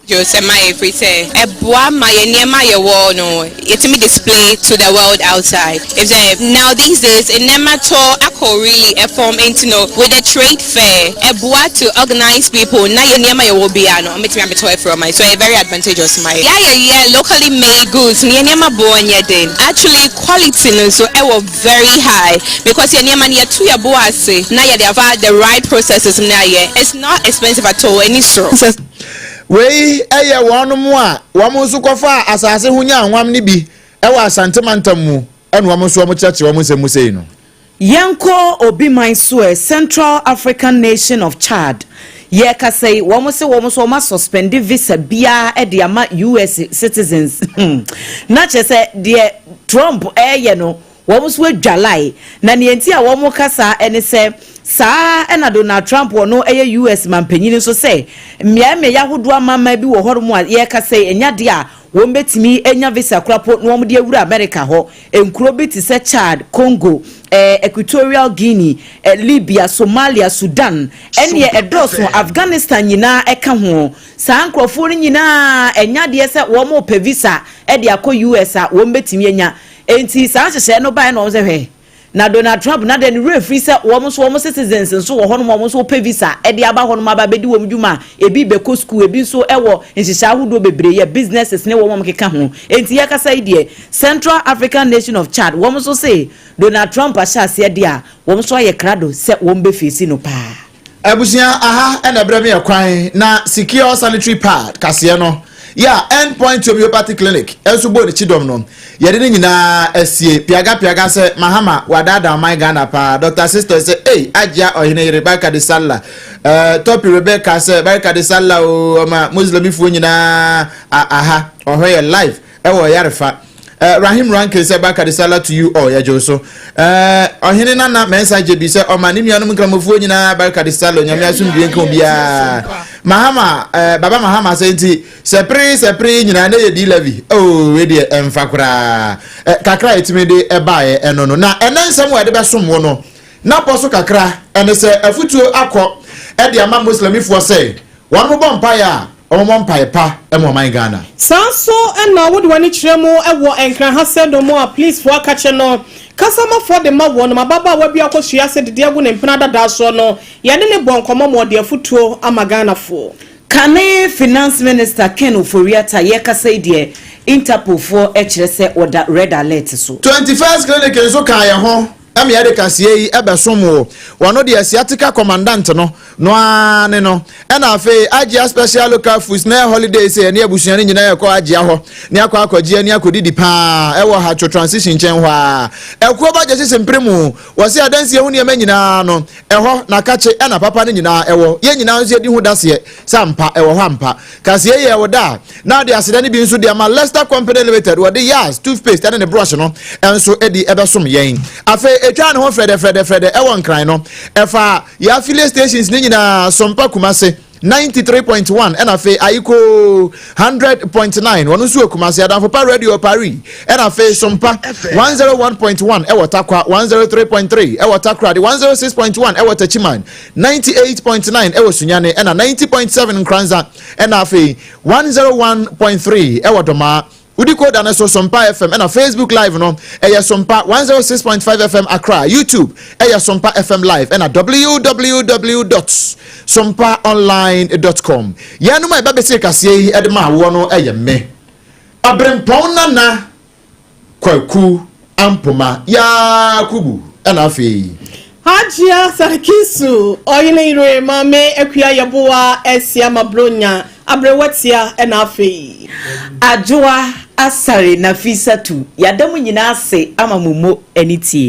F: Dwo sɛ ma ɛfiri sɛ ɛboa ma yɛn nneɛma a yɛwɔ no yɛtumi display to the world outside efisɛ now these days nneɛma tɔ akɔ really ɛfam nti no with the trade fair ɛboa to organize people na yɛn nneɛma yɛwɔ biara no wɔbɛtumi abɛtɔ afiri ɔman so ɛyɛ very advantageous ma yɛn. Yɛayɛ yɛ locally made goods no yɛn nneɛma boɔ nyɛ den actually quality no nso ɛwɔ very high because yɛn nneɛma no yɛto yɛn bo ase na yɛde afa the right processes mu na ayɛ it's not expensive at all ɛni soro.
A: Wei yɛ wɔnom a wɔn nso kɔfaa asase ho nyaa nwam no bi wɔ Asante mantam mu ɛna wɔn nso wɔn kyerɛkyerɛ wɔn nsɛm mu sei no.
C: Yɛnkɔ obi man so ɛ, Central African nation of Chad. Yɛrekasa yi, wɔn se wɔn nso wɔn asuspɛnde visa biara de ama US citizens. Na kyerɛ sɛ deɛ Trump reyɛ no, wɔn nso adwalae. Na nea nti a wɔka saa ne sɛ, saa ara na Donald Trump ɔno yɛ US manpanyin nso sɛ mmeae mmeae ahodoɔ amanaman bi wɔ hɔnom a yɛrekasa yi, ɛnyɛ adeɛ a wɔbɛtumi anya visa koraa po na wɔde awura Amerika hɔ. Nkuro bi te sɛ Chad, Congo, eh, Equatorial Guinea, eh, Libya, Somalia, Sudan, ɛneɛ ɛdɔɔso, Afghanistan nyinaa ɛka ho. Saa nkorɔfoɔ no nyinaa ɛnyɛ adeɛ sɛ wɔn repɛ visa de akɔ US a wɔn bɛtumi anya. Enti saa nhyehyɛeɛ no baeɛ na wɔn sɛ hwɛ, Na Donald Trump na dɛn ne werɛ firi sɛ wɔn nso wɔn citizens nso wɔ hɔnom a wɔn nso wɔpɛ visa de aba hɔnom aba abɛdi wɔn dwuma a ebi bɛkɔ sukuu ebi nso wɔ nhyehyɛe ahodoɔ bebree yɛ businesses ne wɔn a wɔkeka ho. Enti yɛkasa yi deɛ Central African Nation of Chad wɔn nso se Donald Trump ahyɛ aseɛ deɛ a wɔn nso ayɛ krado sɛ wɔn bɛ face no paa.
A: Abusua aha na ɛbrɛ me ɛkwan na Secure Sanitary Pad kaseɛ no yɛ a End Point Homeopathy Clinic nso bɔɔ ne kyidɔm no yɛde ne nyinaa asie piaga piaga sɛ Mahama wadaadaa ɔman Ghana paa Doctor Sister sɛ ei agyea ɔhene yere Barka de Sallah eh, Topi Rebecca sɛ Barka de Sallah o ɔma Muslimifoɔ nyinaa aha ɔhwɛ yɛ live ɛwɔ ɔyarefa eh, Rahim Rankin sɛ barka de sala to you all yɛgye wo so eh, ɔhene nana Mensah Gyebi sɛ ɔma ne nuanom nkramofoɔ nyinaa barka de sala onyame asomdwie nka obiara Mahama eh, Baba Mahama sɛ nti sɛ pere sɛ pere nyinaa na yɛ di levy oh wei deɛ ɛmfa koraa eh, kakra a ɛtumi de ɛbaeɛ ɛno no na ɛnɛ nsɛm a ɛde bɛsom wo no na pɔ so kakra ɛne sɛ afutuo akɔ ɛde ama muslimifoɔ sɛ Wɔn bɔ mpaeɛ a, wɔn mmɔ mpaeɛ pa ma ɔman Ghana.
B: Saa nso na wode w'ani kyerɛ mu wɔ Nkran ha sɛ no mu a polisfoɔ akakye no kasamafoɔ de ma wɔnom. Ababaawa bi a ɔkɔsua ase dede agu ne mpena dadaa soɔ no, yɛne no bɔɔ nkɔmmɔ ma ɔde afotuo ama Ghanafoɔ.
C: Kane Finance Minister Ken Ofori-Atta yɛrekasa yi deɛ Interpol foɔ kyerɛ sɛ ɔda red alert so.
A: 21st Clinic nso kaa yɛn ho ma yɛde kaseɛ yi bɛsom wo. Wɔno deɛ Sciatica Commandant no no ara ne no. Ɛna afei Agyia Special Local Foods na ɛyɛ holiday sɛ yɛne abusua no nyinaa yɛkɔ Agyia hɔ ne akɔ akɔgye ani akɔdidi paa ɛwɔ Hatcho Transition nkyɛn hɔ ara. Ɛkuo ba gyesese mpere mu wɔse adansie ho nneɛma nyinaa no ɛhɔ na kakye ɛna papa no nyinaa ɛwɔ. Yɛn nyinaa nso yɛdi ho daseɛ sɛ ampa ɛwɔ hɔ ampa. Kaseɛ yi yɛ wo da a na ɔde aseda no bi nso de ama Leicester Company Limited, wɔde Yaz toothpaste ne ne brush no nso de ɛbɛsom yɛn. Afei etwaa ne ho frɛdɛfrɛdɛfrɛdɛ ɛwɔ Nkran no, ɛfa yɛ affiliate stations ne nyinaa, Sompa Kumase 93.1 ɛna afei Ayiko 100.9 wɔn nso wɔ Kumase, Adamfopa Radio Paris ɛna afei Sompa 101.1 ɛwɔ Tarkwa, 103.3 ɛwɔ Takoradi, 106.1 ɛwɔ Techiman, 98.9 ɛwɔ Sunyani ɛna 90.7 Nkoranza ɛna afei 101.3 ɛwɔ Domaa. Wodi koda no so Sompa FM ɛna Facebook Live no ɛyɛ Sompa 106.5 FM Accra, YouTube ɛyɛ Sompa FM Live ɛna www.sompaonline.com. Yɛnom a ɛba bɛsie kaseɛ yi ɛde ma awoɔ no ɛyɛ me, Ɔberempɔn Nana Kwaku. Ampoma Yakubu ɛna afei.
B: Hajia Sarikisu ɔyene yere Maame Akua Yɛboa Asia Mabronya Aberewatia ɛna afei.
C: Adwoa Asare Nafisatu, yɛada mo nyinaa ase ama mo mo ani tie.